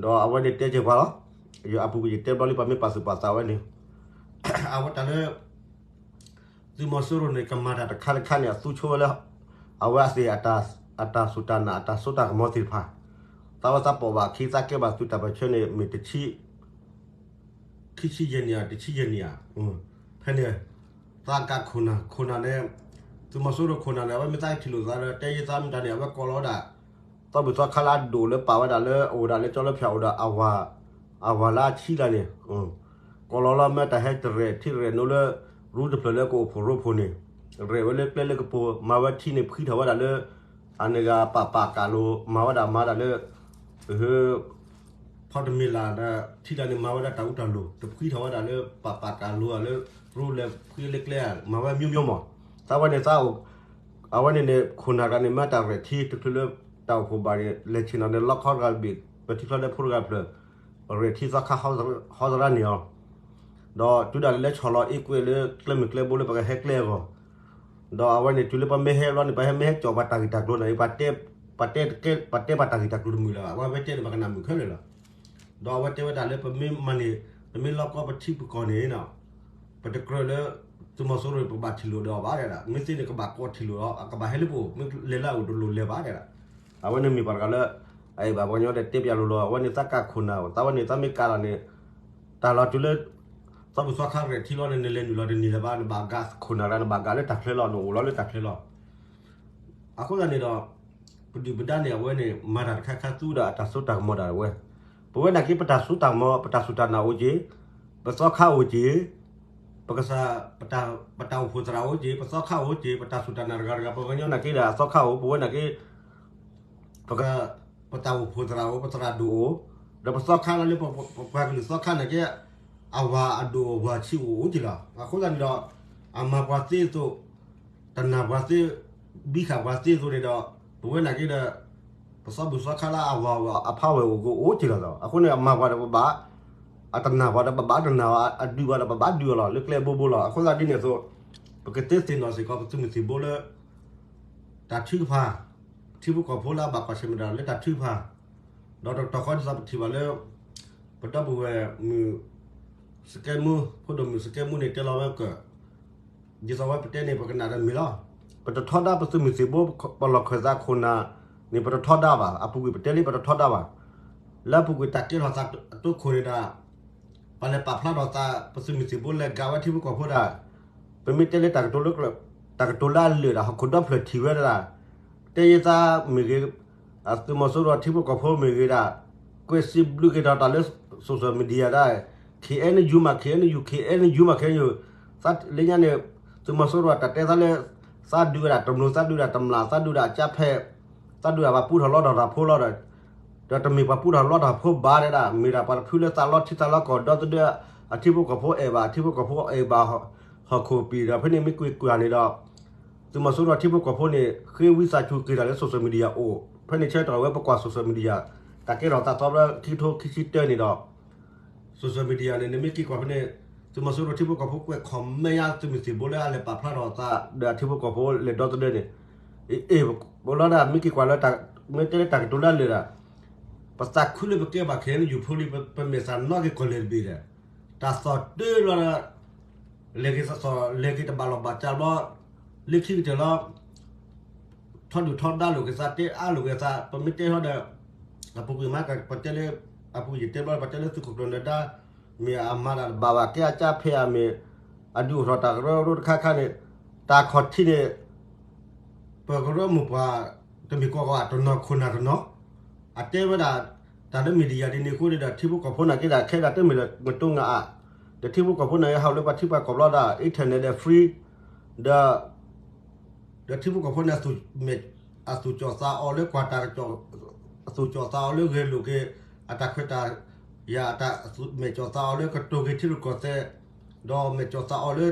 ဒီးအဝဲန့ၣ်တဲကဲပှၤလီၤ. ယအပူၤကွံာ်ယတဲဘျီလံ ပမ့ၢ်ပာ်သူၣ်ပာ်သးဝဲန့ၣ် အဝဲတၢ်လၢ သုးမီၤစိရိၤန့ၣ် ကမၤတၢ်တခါတခါန့ၣ် အသူဆိဝဲလၢ အဝဲအသ့ၣ် အတၢ်စူၢ်တၢ်နာ် အတၢ်စိတၢ်ကမီၤသ့ၣ်တဖၣ်, သးဝဲသးပိာ်ဘၣ်ခံ သးကဲဘၣ်သုးတၢ်ပၢၢ်ဆၢန့ၣ် မ့ၢ်တဆံ ခံဆံယဲၢ်နံၣ်ဧါ တဆံယဲၢ်နံၣ်ဧါ, ဖဲန့ၣ် သးကးခိၣ်နၢ် ခိၣ်နၢ်န့ၣ် သုးမီၤစိရိၤခိၣ်နၢ်န့ၣ် အဝဲမ့ၢ်သးထံၣ်လိာ်သးဒီးတဲယသးမတၤန့ၣ် အဝဲကိးလီၤဝဲဒၣ် သီဘူၣ်သီခါလၢအဒိၣ်လၢပာ်ဝဲဒၣ်လၢ အအိၣ်ဝဲဒၣ်လၢကၠီလၢဖၠၣ်အိၣ်ဒီး အဝၤလၢအဆံလၢန့ၣ် ကိးလီၤလီၤမ့ၢ်တၢ်ဟဲတရဲၣ်ထံရဲၣ်နိလၢ ရူတဖျၢၣ်လၢကအိၣ်ဖှိၣ်ရိဖှိၣ်န့ၣ် ရဲၣ်ဝဲလၢကျဲလၢကပူၤ မၤဝဲထံန့ၣ်ဖှံထီၣ်ဝဲဒၣ်လၢ အန့ၣ်ဂၤပာ်ပာ်ကးလိၤ မၤဝဲဒၣ်မၤဒၣ်လၢ ဖီတမ့ၢ်လၢ်ဒီး ထံလၢန့ၣ် မၤဝဲဒၣ်တၢ်အူတၢ်လိၤ တဖှံထီၣ်ဝဲဒၣ်လၢ ပာ်ပာ်ကးလိၤလၢ ရူလဲၤဖှံလၢကျဲ မၤဝဲမျိုးမျိုးမး သးဝဲန့ၣ်သး အဝဲန့ၣ်န့ၣ် ခိၣ်နၢ်တဂၤန့ၣ် မ့ၢ်တၢ်ရဲၣ်ထံ တချုးလၢတၢ်အိၣ်ဖှိၣ်ဘၣ်န့ၣ် လဲၤဆ့ၣ်နီၤန့ၣ် လီခီတဂၤတဘ့ၣ် ပထံချီလၢဖိတဂၤဖျၢၣ် ရဲၣ်ထံသီခါဟီသရၣ်န့ၣ်အီၤ ဒီးတုၤဒၣ်လဲာ်လၢဆီၣ်လီၤအ့ကွဲးလၢ ကျဲမုၢ်ကျဲဘိလၢပကဟဲကျဲအဂီၢ် ဒီးအဝဲန့ၣ် တုၤလၢပမ့ၢ်ဟဲဘျီန့ၣ် ပဟဲမ့ၢ်ဟဲကၠီၣ်ပှၤတၢ်ဂ့ၢ်တၢ်ကျိၤန့ၣ် ပှၤတဲပှၤတၢ်ဂ့ၢ်တၢ်ကျိၤတမုာ်လၢၤဘၣ် အဝဲတဲန့ၣ် ပှၤကနၣ်မုာ်ခဲလၢာ်လီၤ. ဒီးအဝဲတဲဝဲဒၣ်လၢပမ့ၢ်မၤန့ၣ် ပမ့ၢ်လီၢ်ကီပထံပကီၢ်န့ၣ် ပတကြၢးလၢ သုးမီၤစိရိၤန့ၣ် ပကဘၣ်ထံၣ်လိာ်ဒီးအီၤဘၣ်တဲဒၣ် မ့ၢ်သ့န့ၣ် ကဘၣ်ကိးထံၣ်လိာ်ဒီး ကဘၣ်ဟဲလၢပအိၣ် မ့ၢ်လဲၤလၢအအိၣ်တလိၣ်လဲၤဘၣ်တဲဒၣ် အဝဲန့ၣ်မ့ၢ်ပှၤတဂၤလၢ အအံၤဘၣ်ပှၤကညီဒီးတဲပၠးလိၤလိၤ အဝဲန့ၣ်သးကးခိၣ်နၢ် သးဝဲန့ၣ်သးမ့ၢ်ကးလီၤန့ၣ် တၢ်လီၤတုၤလၢ သီဘူၣ်သီခါရဲၣ်ထံလီၤန့ၣ် နလဲၤနုာ်လီၤတနံၤလၢၤဘၣ် နဘၣ်ကးခိၣ်နၢ်ရၢ နဘၣ်ကးလၢတၢ်ချၢလီၤ နအိၣ်လီၤလၢတၢ်ချၢလီၤ. အဃိသတးန့ၣ်ဒီး ပဒုၣ်ပဒါန့ၣ် အဝဲန့ၣ် မၤတၢ်တခါခါသူဒီးအတၢ်စိတၢ်ကမီၤဒၣ်ဝဲ, ပဝဲနာ်က့ ပတၢ်စိတၢ်ကမီၤ ပတၢ်စူၢ်တၢ်နာ်အိၣ်က့ၤ, ပသီခါအိၣ်က့ၤ, ပကစၢ် ပတၢ်အိၣ်ဖှိၣ်သရၣ်အိၣ်က့ၤ, ပသီခါအိၣ်က့ၤ, ပတၢ်စူၢ်တၢ်နာ်တဂၤတဂၤ ပှၤကညီနာ်က့ဒီး အသီခါအိၣ်, ပဝဲနာ်က့ ပက ပတၢ်အိၣ်ဖှိၣ်သရၣ်အိၣ်, ပသရၣ်ဒိၣ်အိၣ်, ဒီးပသီခါလၢ ပပှၤကလုာ်သီခါနာ်က့ အဝၤအဒိၣ်အဝၤဆံးအိၣ်အိၣ်က့ၤလီၤ. အဃိသတးန့ၣ်ဒီး အမၤပှၤသ့အသိး, တနာ်ပှၤသ့, ဘံဃာ်ပှၤသ့အသိးန့ၣ်ဒီး ပဝဲနာ်က့ဒီး ပသီဘူၣ်သီခါလၢအဝၤအဖးဝဲၢ်အိၣ်ကအိၣ်က့ၤလီၤ. အဃိန့ၣ် အမၤပှၤဒီးပဘၣ်, အတနာ်ပှၤဒီးပဘၣ်တနာ်, အဒုးပှၤဒီးပဘၣ်ဒုးအီၤလီၤ လၢကျဲဘိဘိလီၤ. အဃိသတးဒ်န့ၣ်အသိး ပကတဲသ့ၣ်နီၣ်စ့ၢ်ကီးပသုးမုၢ်သံၣ်ဘိလၢ တၢ်ထုကဖၣ်, ထံဖိကီၢ်ဖိလၢအဘၣ်ကွၢ်ဆၢၣ်မဲာ်တၢ်လၢတၢ်ထုကဖၣ်, ဒီးတကတီၢ်ဃီဒ်သိးပထံၣ်ဘၣ်လၢ ပဒီပုၢ်ဝဲၢ်မုၣ် စကဲမူ, ဖိဒိၣ်မုၣ်စကဲမူန့ၣ် တဲလီၤဝဲကၢၣ်, ဒ်သိးဝဲပတဲန့ၣ် ပကနၣ်ဒီးမ့ၢ်လီၤ. ပတထီဒါပသုးမုၢ်သံၣ်ဘိ ပလီၢ်ခၢၣ်သးခိၣ်နၢ်န့ၣ် ပတထီဒါဘၣ်. အပူၤကွံာ်ပတဲလံပတထီဒါဘၣ်. လၢအပူၤကွံာ်တၢ်ကဲထီၣ်သးအတိခိၣ်န့ၣ်ဒီး ပှၤလဲၤပာ်ဖျါထီၣ်သး ပသုးမုၢ်သံၣ်ဘိလဲၤကးဝဲထံဖိကီၢ်ဖိဒၣ်, ပမ့ၢ်တဲလၢတၢ်ကတိၤလၢ တၢ်ကတိၤလၢအလၢာ်ဒၣ် ဟီၣ်ခိၣ်ဒီဖျၢၣ်ထံၣ်ဝဲဒၣ်, တဲယသးမ့ၢ်ဂ့ၤ, အသုးမီၤစိရိၤထံဖိကီၢ်ဖိမ့ၢ်ဂ့ၤဒၣ်, ကွဲးစံးဘျုးက့ၤထီၣ်တၢ်လၢ social media ဒၣ်, KNU မး KNU, KNU မး KNU, လၢညါန့ၣ် သုးမီၤစိရိၤတၢ်တဲသးလၢ သးဒုးဝဲဒၣ်တမျိး သးဒုးဒၣ်တမျၢ် သးဒုးဒၣ်အကၢ်ဖဲး, သးဒုးဒၣ်ပှၤပူထီၣ်လီတၢ်ဖိလီၤဒီး ဒီးတမ့ၢ်ပှၤပူထီၣ်လီတၢ်ဖိဘၣ်ဒၣ်, မ့ၢ်ဒၣ်ပှၤတဖုလၢသးလီထံသးလီကီၢ်ဒီသဒၢ, အထံဖိကီၢ်ဖိအဲၣ်ဘၣ်, အထံဖိကီၢ်ဖိအဲၣ်ဘၣ်ဟီၣ်ခိၣ်ပံၤဒီး ဖဲန့ၣ်မ့ၢ်ကွၢ်ကွၢ်န့ၣ်ဒီး သုးမီၤစိရိၤထံဖိကီၢ်ဖိန့ၣ် ဃ့ဝံသးစူၤက့ၤတၢ်လၢ social media အိၣ်, ဖဲန့ၣ်ဆၢကတီၢ်ဝဲပကွၢ် social media, တၢ်ကဲထီၣ်သးသီဖဲခံကထိခံဆံတၢန့ၣ်ဒီး social media န့ၣ် နမ့ၢ်က့ၤကွၢ်ဖဲန့ၣ် သုးမီၤစိရိၤထံဖိကီၢ်ဖိကွဲး comment ညါသုးမုၢ်သံၣ်ဘိလၢအလဲၤပာ်ဖျါထီၣ်သးဒီးအထံဖိကီၢ်ဖိလဲၤဒီသဒၢန့ၣ်, အ့ၣ်, ဘိလီၤဒၣ် မ့ၢ်က့ၤကွၢ်လၢ မ့ၢ်တဲလၢတၢ်ကတိၤလၢအလၢာ်ဒၣ်, ပသးခုလၢပကဲဘၣ် KNU ဖိလံ ပမဲာ်သးနီၣ်က့ၤကီၢ်လဲၢ်တဘ့ၣ်ဒီး တၢ်သီၣ်တၢလီၤဒီး လဲၤက့ၤသီၣ် လဲၤက့ၤတဘၣ်လီၢ်ဘၣ်စးဘျီ, လၢခံကတၢၢ်လီၤ ထီဒုၣ်ထီဒါလိာ်က့ၤသး တဲအါလိာ်က့ၤသး ပမ့ၢ်တဲထီၣ်ဒီး အပူၤကွံာ်မး ပတဲလၢ အပူၤယတဲဘျီ ပတဲလၢသုးခိၣ်ကျၢၢ်နၢၤဒါ မ့ၢ်အမၤတၢ်တဘၣ်ဘၣ် ကဲအကၢ်ဖဲးဧါ မ့ၢ်အဒုးအိၣ်ထီၣ်တၢ်ကရၢကရိတခါခါန့ၣ် တၢ်ခီၣ်ထံးန့ၣ် ပကရၢမိၢ်ပှၢ် တမ့ၢ်ကိးဂၤ တနီၤခိၣ်နၢ်တနီၤ အတဲဝဲဒၣ် တၢ်လၢ media ဒ်န့ၣ်အဃိန့ၣ်ဒီး ထံဖိကီၢ်ဖိနာ်က့ဒၣ် ခဲဒၣ်တမ့ၢ်လၢကတိၤငါအါ, ဒီးထံဖိကီၢ်ဖိနာ်က့ ဟးလၢပှၤထံပှၤကီၢ်ဘျီဒၣ် internet ဒီး free ဒီး ဒီးထံဖိကီၢ်ဖိန့ၣ် အသူၣ်ကၠီၣ်သးအီၤလၢကွၢ်တၢ်ကစီၣ်, အသူၣ်ကၠီၣ်သးအီၤလၢဂဲၤလိာ်က့ၤ အတၢ်ခွဲးတၢ်ယာ် အတၢ်မဲာ်ကၠီၣ်သးအီၤလၢကတိၤက့ၤထံရူၢ်ကီၢ်သဲး, ဒီးမဲာ်ကၠီၣ်သးအီၤလၢ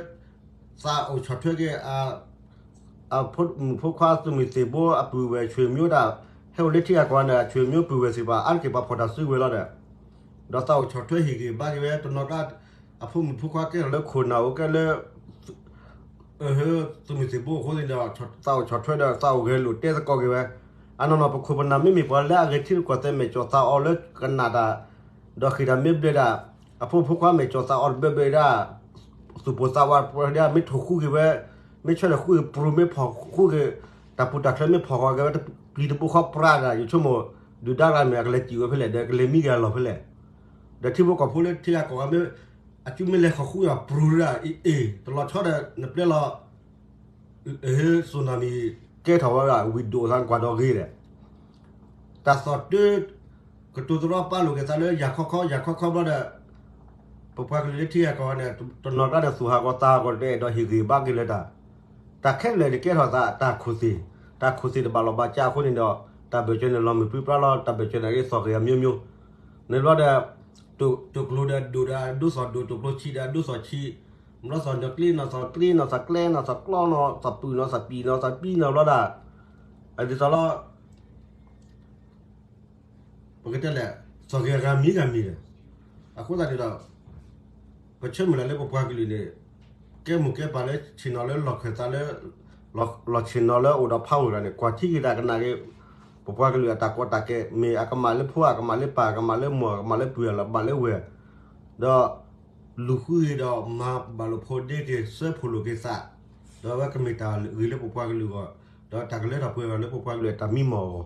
သးအိၣ်ဆီၣ်ထွဲက့ၤ အဖိမုၣ်ဖိခွါသုးမုၢ်သံၣ်ဘိအပုၢ်ဝဲၢ်ဆွေမျိုးဒၣ် ဟဲအိၣ်လၢထံဂၤကီၢ်ဂၤန့ၣ် အဆွေမျိုးပုၢ်ဝဲၢ်သ့ၣ်တဖၣ် အါတက့ၢ်ပှၤဖီၣ်တၢ်စုဝဲၤလီၤဒီး ဒီးသးအိၣ်ဆီၣ်ထွဲဟ့ၣ်ဂ့ၤဘါက့ၤဝဲ တနီၤကျါ အဖိမုၣ်ဖိခွါကဲထီၣ်လၢခိၣ်နၢ်အိၣ်ကဲလၢ အဟၢ သုးမုၢ်သံၣ်ဘိအဃိန့ၣ်ဒီး သးအိၣ်ဆီၣ်ထွဲဒီးသးအိၣ်ဂဲၤလိာ်တဲသကိးက့ၤဝဲ အနီၢ်နီၢ်ပခိၣ်ပနၢ်မ့မ့ၢ်ပှၤလၢအဂဲၤထံရူၢ်ကီၢ်သဲးမဲာ်ကၠီၣ်သးအီၤလၢကနၣ်တၢ် ဒီးဃ့ၢ်တၢ်မ့ၢ်ဘျဲးဒၣ် အဖိမုၣ်ဖိခွါမဲာ်ကၠီၣ်သးအီၤတဘၢဘၢဒၣ် သူၣ်ပိၢ်သးဝးပှဲၤဒၣ် မ့ၢ်ထိၣ်ဃူက့ၤဝဲ မ့ၢ်ဆၢထၢၣ်ဃူက့ၤ ပြူၤမ့ၢ်ဖီၣ်ဃူက့ၤ တၢ်ပူၤတၢ်ချၢမ့ၢ်ဖီၣ်ဃီၤက့ၤဝဲ ပျံၤတဘိဃီပြးဒၣ် ယဆိကမိၣ် ဒုၣ်ဒါရၤမ့ၢ်အကလဲၤစံၣ်ဝဲဖဲလဲၣ် ဒီးကလဲၤမံက့ၤအလီၢ်ဖဲလဲၣ် ဒီးထံဖိကီၢ်ဖိလၢထံဂၤကီၢ်ဂၤမ့ၢ် အစုမ့ၢ်လဲၤဃီၤဃူအီၤပြူၤဒၣ် အ့ၣ် တလီၤဆီဒီးနပျဲလီၤ ဟ့ tsunami ကဲထီၣ်ဝဲဒၣ် ဝံၤဒိၣ်သးကွၢ်ဒီးဂ့ၤဒီး တၢ်သီၣ်တၢ ကတိၤတရီပာ်လိာ်က့ၤသးလၢယၤခီခီ ယၤခီခီဘျီဒီး ပပှၤကလုာ်လၢထံဂၤကီၢ်ဂၤန့ၣ် တနီၤကျါန့ၣ် သူၣ်ဟးဂီၤသးဟးဂီၤတအဲၣ်ဒိးဟ့ၣ်ဂ့ၤဘါက့ၤလၢၤတၢ် တၢ်ခဲလၢာ်န့ၣ်ကဲထီၣ်သး တၢ်ခိၣ်သ့ၣ် တၢ်ခိၣ်သ့ၣ်တဘၣ်လီၢ်ဘၣ်စးအဃိန့ၣ်ဒီး တၢ်ဘၢၣ်စၢၤန့ၣ်လီၤမုၢ်ပြံပြါလီၤ တၢ်ဘၢၣ်စၢၤန့ၣ်က့သီၣ်ဂ့ၤအမျိုးမျိုး န့ၣ်ဘျီဒီး တိၢ်ကျိၤဒီးဒိၣ်ဒီးအဒိသီၣ်ဒိၣ် တိၢ်ကျိၤဆံးဒီးအဒိသီၣ်ဆံး ဘျီသီၣ်ညီကျ့ နီၢ်သီၣ်ကျ့ နီၢ်သီၣ်ကျဲ နီၢ်သီၣ်ကျီ နီၢ်သီၣ်ပံၣ် နီၢ်သီၣ်ပံၣ် နီၢ်ဘျီဒၣ် အဒ်သိးလီၤ ပကတဲလဲၣ် သီၣ်ဂ့ၤအဂၤမံၤဂၤမံၤဒီး အဃိသတးန့ၣ်ဒီး ပဆၢမုၢ်လၢ်လၢပပှၤကလုာ်န့ၣ် ကဲမိၢ်ကဲပၢ်လၢဆ့ၣ်နီၤလၢလီၢ်ခၢၣ်သးလၢ လီၢ်ဆ့ၣ်နီၤလၢအိၣ်ဒီးဖးဝဲဒၣ်န့ၣ် ကွၢ်ထံက့ၤတၢ်ကနၣ်က့ၤ ပပှၤကလုာ်အတၢ်ကီတၢ်ခဲ မ့ၢ်အကမၣ်လၢဖိ အကမၣ်လၢပၢ် အကမၣ်လၢမိၢ် အကမၣ်လၢပုၢ် အကမၣ်လၢဝဲၢ် ဒီး လူၤဃုဂ့ၤဒီးမၤဘၣ်လိာ်ဖိးဒ့က့ၤ စၢဖှိၣ်လိာ်က့ၤသး ဒီးအဝဲကမ့ၢ်တၢ်ဂ့ၤလၢပပှၤကလုာ်အဂီၢ် ဒီးတၢ်ကလၢထီၣ်ပှဲၤဂီၤလၢပပှၤကလုာ်အတၢ်မံမီၢ်အဂီၢ်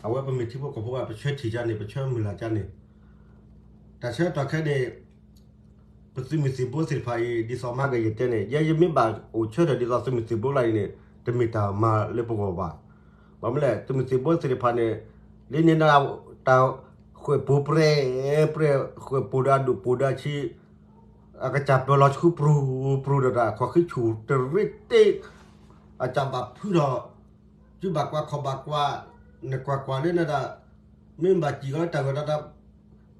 အဝဲပမ့ၢ်ထံဖိကီၢ်ဖိအပဆၢထံၣ်ကါန့ၣ် ပဆၢမုၢ်လၢ်ကါန့ၣ် တၢ်ဆၢကတီၢ်ခဲအံၤန့ၣ် ပသုးမုၢ်သံၣ်ဘိသ့ၣ်တဖၣ်အံၤ ဒ်သိးမၤကယဲၢ်တဲန့ၣ် ယဲယမ့ၢ်ဘၣ်အိၣ်ဆၢထၢၣ်ဒ်သိးသုးမုၢ်သံၣ်ဘိလၢအံၤန့ၣ် တမ့ၢ်တၢ်မၤလၢပဂီၢ်ဘၣ်. ဘၣ်မနုၤလဲၣ် သုးမုၢ်သံၣ်ဘိသ့ၣ်တဖၣ်န့ၣ် လၢန့ၣ် တၢ်ဃဲၣ်ပူၤပြဲၢ်ပြဲၢ် ဃဲၣ်ပူၤဒီးအဒိၣ်ပူၤဒီးအဆံး အကစၢ်ပၢၤလီၤဆူပြူၤပြူၤဒီးတၢ်ခီၣ်ဃံဆူၣ်တရ့တ့ၢ် အကစၢ်ဘၣ်ဖုးဒီး စုဘၣ်ကွၢ်ခီၣ်ဘၣ်ကွၢ် နကွၢ်ကွၢ်လၢနဒၣ် မ့ၢ်ဘၣ်စံၣ်ဃီလၢတၢ်ဂီၤဒီး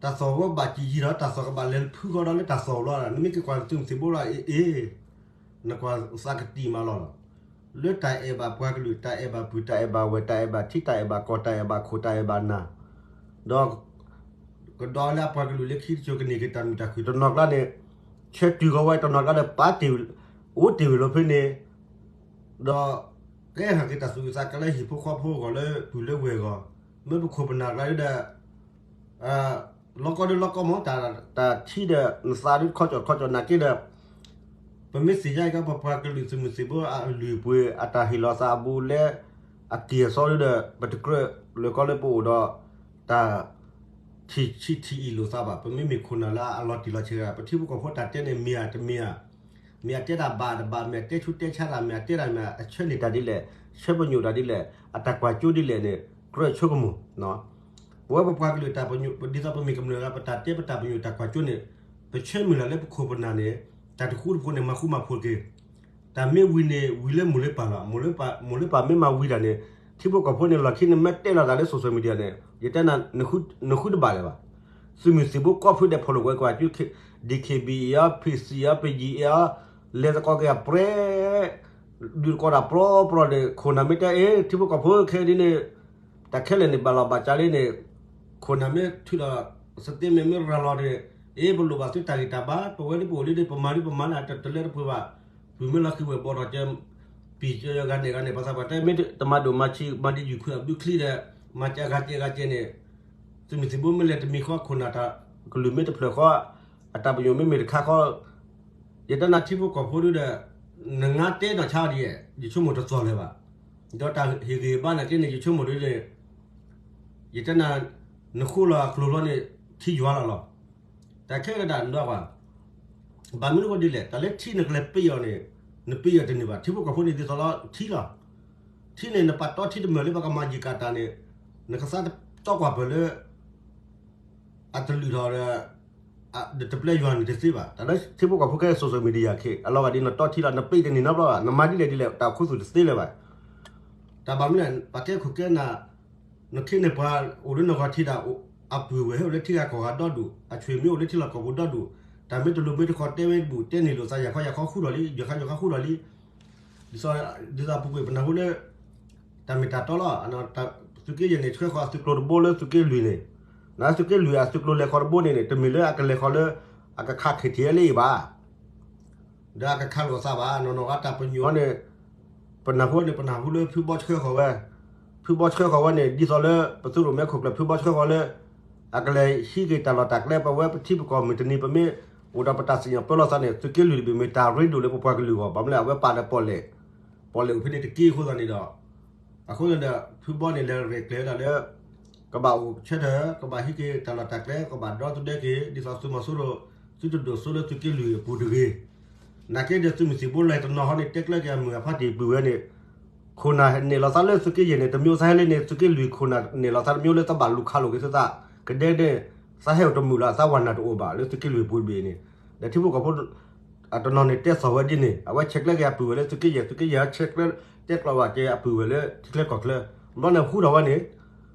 တၢ်သီၣ်ဝဲဘၣ်စံၣ်ယံၤဒီး တၢ်သီၣ်ကဘၣ်လဲၤဖုးဃီဒီးလၢတၢ်သီၣ်လီၤ. နမ့ၢ်က့ၤကွၢ်သုးမုၢ်သံၣ်ဘိလီၤ အ့ၣ်အ့ၣ် နကွၢ်သးကတံၢ်မးလီၤ. လၢတၢ်အဲၣ်ဘၣ်ပှၤကလုာ် တၢ်အဲၣ်ဘၣ်ပုၢ် တၢ်အဲၣ်ဘၣ်ဝဲၢ် တၢ်အဲၣ်ဘၣ်ထံ တၢ်အဲၣ်ဘၣ်ကီၢ် တၢ်အဲၣ်ဘၣ်ခိၣ် တၢ်အဲၣ်ဘၣ်နၢ် ဒီး ကဒီးလၢအပှၤကလုာ်လၢခံတစိၤကန့ၢ်က့ၤတၢ်မုာ်တၢ်ခုၣ်တနီၤကျါန့ၣ် ဆၢတုၤဃီဝဲတနီၤကျါဒီးပာ်တ့ၢ် အိၣ်တ့ၢ်ဝံၤလီၤဖဲန့ၣ် ဒီး ကဲဟးက့ၤတၢ်သူၣ်ဝံၣ်သးကျၢၤလၢဟံၣ်ဖိဃီဖိအဂီၢ်လၢပုၢ်လၢဝဲၢ်အဂီၢ် မ့ၢ်ပခိၣ်ပနၢ်ကျါဒီး လီၤကီဒ်လီၤကီမး တၢ်ထံဒီး နသးဒ်ခီကၠီၣ်ခီကၠီၣ်နာ်က့ဒီး ပမ့ၢ်သ့ၣ်ညါအံၤကီး ပပှၤကလုာ်သုးမုၢ်သံၣ်ဘိအလုၢ်အပှ့ၤ အတၢ်ဟ့ၣ်လီၤသးအဘူးလၢ အက့ၢ်အစီဒ်ဒီး ပတကြၢးလၢကီလၢပအိၣ်ဒီး တၢ် ထံၣ်ဆံးထံၣ်အံၣ်လိာ်သးဘၣ်. ပမ့မ့ၢ်ခိၣ်နၢ်လၢအလီၤတံၢ်လီၤဆဲးဂၤ ပထံဖိကီၢ်ဖိတၢ်တဲန့ၣ် မ့ၢ်ဧါတမ့ၢ်ဧါ, မ့ၢ်အတဲတၢ်ဘၣ်တဘၣ်, မ့ၢ်အတဲဆူးတဲဆါတၢ်, မ့ၢ်အတဲတၢ်မ့ၢ်အဆၢန့ၢ်တၢ်ဒ်လဲၣ်, ဆၢပညိၣ်တၢ်ဒ်လဲၣ်, အတၢ်ကွၢ်ကၠိဒ်လဲၣ်န့ၣ် ကြၢးဆိကမိၣ် ပဝဲပပှၤကလုာ်တၢ်ပညိၣ် ဒ်သိးပမ့ၢ်ကမျၢၢ်ဂၤ ပတၢ်တဲပတၢ်ပညိၣ်တၢ်ကွၢ်ကၠိန့ၣ် ပဆၢမုၢ်လၢ်လၢပခိၣ်ပနၢ်န့ၣ် တၢ်တဃူတဖိးန့ၣ် မၤဃူမၤဖိးတက့ၢ်. တၢ်မ့ၢ်ဝံၤန့ၣ် ဝံၤလၢမိၢ်လၢပၢ်လီၤ. မိၢ်လၢပၢ်မ့ၢ်မၤဝံၤတၢ်န့ၣ် ထံဖိကီၢ်ဖိန့ၣ် လီၢ်ခံန့ၣ်မ့ၢ်တဲလီၤသးလၢ social media န့ၣ် ယတဲနၤ နဃုတဘၣ်လၢၤဘၣ်. သုးမုၢ်သံၣ်ဘိကီၢ်ဖုဒဲးဖီၣ်လိာ်ကွဲကွၢ်ကၠိ DKBA အီၤ PC အီၤ ပယံၤအီၤ လဲၤသကိးက့ၤအပြဲး ဒုးသကိးတၢ်ပြီပြီဒီး ခိၣ်နၢ်မ့ၢ်တဲအ့ၣ် ထံဖိကီၢ်ဖိခဲဒ်န့ၣ် တၢ်ခဲလၢာ်န့ၣ် ဘၣ်လီၤဘၣ်စးလံန့ၣ် ခိၣ်နၢ်မ့ၢ်ထုးဒီး statement မ့ၢ်ရၤလီၤန့ၣ် အ့ၣ် ပလိၣ်ဘၣ်သုတၢ်ဂံၢ်တၢ်ဘါ ပဝဲဒ်ပအိၣ်ဒ်န့ၣ် ပမၤဒ်ပမၤန့ၣ် တလၢတပှဲၤဘၣ်. ပုၢ်မ့ၢ်လီၤဃံၤဝဲၢ်ဘီထီၣ်ကဲ ပံၤကဲဂၤန့ၣ်ဂၤန့ၣ် ပှၤသးပှၢ်တဲမ့ၢ်တမၤဒိၣ်မၤဆံး မၤဒ်ယူၢ်ခုအဘုချံဒီး မၤစၢၤအဂၤကဲဂၤကဲန့ၣ် သုးမုၢ်သံၣ်ဘိမ့ၢ်လဲၤတမံၤဃီ ခိၣ်နၢ်တၢ်ကလုၢ်မ့ၢ်တဖျၢၣ်ဃီ အတၢ်ပညိၣ်မ့မ့ၢ်တခါဃီ ယတဲနၤထံဖိကီၢ်ဖိဒ်ဒီး နငါတဲနီၢ်ဆါဒ်ယဲၢ် ယဆိကမိၣ်တသီၣ်လၢၤဘၣ်. ဒီးတၢ်ဟ့ၣ်ဂံၢ်ဘါနာ်က့န့ၣ် ယဆိကမိၣ်ဒ်န့ၣ် ယတဲနၤ နဃိလီၤအကျိၤလီၤန့ၣ် ထံယွၤလီၤလီၤ. တၢ်ခဲကဒၣ်နဒီကွၢ် ဘၣ်မနုၤအဃိဒ်လဲၣ် တၢ်လၢထံနကလဲၤပ့ၤအီၤန့ၣ် နပ့ၤအီၤတန့ၢ်ဘၣ်. ထံဖိကီၢ်ဖိန့ၣ်ဒ်သိးလီၤထံလီၤ. ထံန့ၣ် နပာ်တီထံတမၢၢ်လၢပကမၤယံာ်ကၣ်တၢ်န့ၣ် နကသးတီကွၢ်ပၢၢ်လၢ အတလုၢ်ထီၣ်ဒီး တပျဲယွၤန့ၣ်တသ့ဘၣ်. တၢ်လၢထံဖိကီၢ်ဖိခဲ social media ခဲ အလီၤဂာ်ဒ်နတီထံလီၤ နပ့ၤတန့ၢ်နီတဘျီဘၣ် နမၤဒ်လဲၣ်ဒ်လဲၣ် တၢ်ခူသူၣ်တသ့လၢၤဘၣ်. တၢ်ဘၣ်မနုၤလဲၣ် ပှၤကဲခိၣ်ကဲနၢ် နခ့န့ၢ်ပှၤအိၣ်လၢနဂီၤထံးဒၣ် အပုၢ်ဝဲၢ်ဟဲအိၣ်လၢထံဂၤကီၢ်ဂၤဒီဒူၣ် အဆွေမျိုးအိၣ်လၢထံလီၢ်ကီၢ်ပူၤဒီဒူၣ် တၢ်မ့ၢ်တလိၤမ့ၢ်တခီတဲဝဲတဘူၣ် တဲန့ၢ်လိာ်သးယၤခီယၤခီဃုထီၣ်လံ ယၤခီယၤခီဃုထီၣ်လံ ဒ်သိး ဒ်သိးပူၤကွံာ်ပနၢ်ဟူလၢ တၢ်မ့ၢ်တၢ်တီလီၤ. သုးက့ယဲၢ်န့ၣ် ဆှၢဃီၤအသုးကျိၤတဘိလၢသုးက့လွံၢ်န့ၣ် နသုးက့လွံၢ်အသုးကျိၤလဲၤဃီၤတဘိန့ၣ်န့ၣ် တမ့ၢ်လၢအကလဲၤဃီၤလၢ အကခး KTLA အံၤဘၣ် ဒီးအကခးလိာ်အသးဘၣ် နီၢ်နီၢ်ဂၤတၢ်ပညိၣ်န့ၣ် ပနၢ်ဟူန့ၣ် ပနၢ်ဟူလၢဖုဘီဆှၢဃီၤဝဲ ဖုဘီဆှၢဃီၤဝဲန့ၣ် ဒ်သိးလၢ ပသုးရိၣ်မဲခိၣ်ကျၢၢ်ဖုဘီဆှၢဃီၤလၢ အကလဲၤဟံးက့ၤတၢ်လီၢ်တၢ်ကျဲ ပဝဲပထံပကီၢ်မုၢ်တနံၤ ပမ့ၢ်အိၣ်ဒီးပတၢ်စံၣ်ညီၣ်ပၢလီၤသးန့ၣ် သုးက့လွံၢ်တဘ့ၣ်မ့ၢ်တၢ်ရ့ဒိၣ်လၢပပှၤကလုာ်အဂီၢ် ဘၣ်မနုၤလဲၣ် အဝဲပာ်ဒီးပီၣ်လဲၣ် ပီၣ်လဲၣ်အိၣ်ဖဲန့ၣ်တက့ၢ်အဃိသတးန့ၣ်ဒီး အဃိသတးဒီး ဖုဘီန့ၣ်လဲၤရဲၣ်ကျဲၤဝဲဒၣ်လၢ ကဘၣ်အိၣ်ဆၢထၢၣ် ကဘၣ်ဟံးက့ၤတၢ်လီၢ်တၢ်ကျဲ ကဘၣ်ဒီသဒၢက့ၤ ဒ်သိးသုးမီၤစိရိၤ သုတဒိၣ်စိလၢသုးက့လွံၢ်အပူၤတဂ့ၤ. နာ်က့ဒီးသုးမုၢ်သံၣ်ဘိလဲၤတနီၤဟီန့ၣ် တဲကျၢၤက့ၤအမုၢ်အဖါတံၢ်ပုၢ်ဝဲၢ်န့ၣ် ခိၣ်နၢ်နဲၣ်လီၤသးလၢသုးက့ယဲၢ်န့ၣ် တမံၤသးဟဲလၢန့ၣ် သုးက့လွံၢ်ခိၣ်နၢ်နဲၣ်လီၤသးတမံၤလၢသးဘၣ်လူၤခးလိာ်က့ၤသုသး ကဒဲကဒဲ သးဟဲအိၣ်တမုာ်လၢၤ သးဝၤနၢ်တအိၣ်ဘၣ်လၢသုးက့လွံၢ်ပူၤတဘ့ၣ်န့ၣ် ဒီးထံဖိကီၢ်ဖိ အတနီၤန့ၣ်တဲသီၣ်ဝဲဒ်န့ၣ် အဝဲဆဲးကျၢက့ၤအပုၢ်ဝဲၢ်လၢသုးက့ယဲၢ် သုးက့ယဲၢ်ဆဲးကျၢ တဲကျိးဘၣ်က့ၤအပုၢ်ဝဲၢ်လၢထံချၢကီၢ်ချၢ ဘျီန့ၣ်ဟူထီၣ်ဝဲန့ၣ်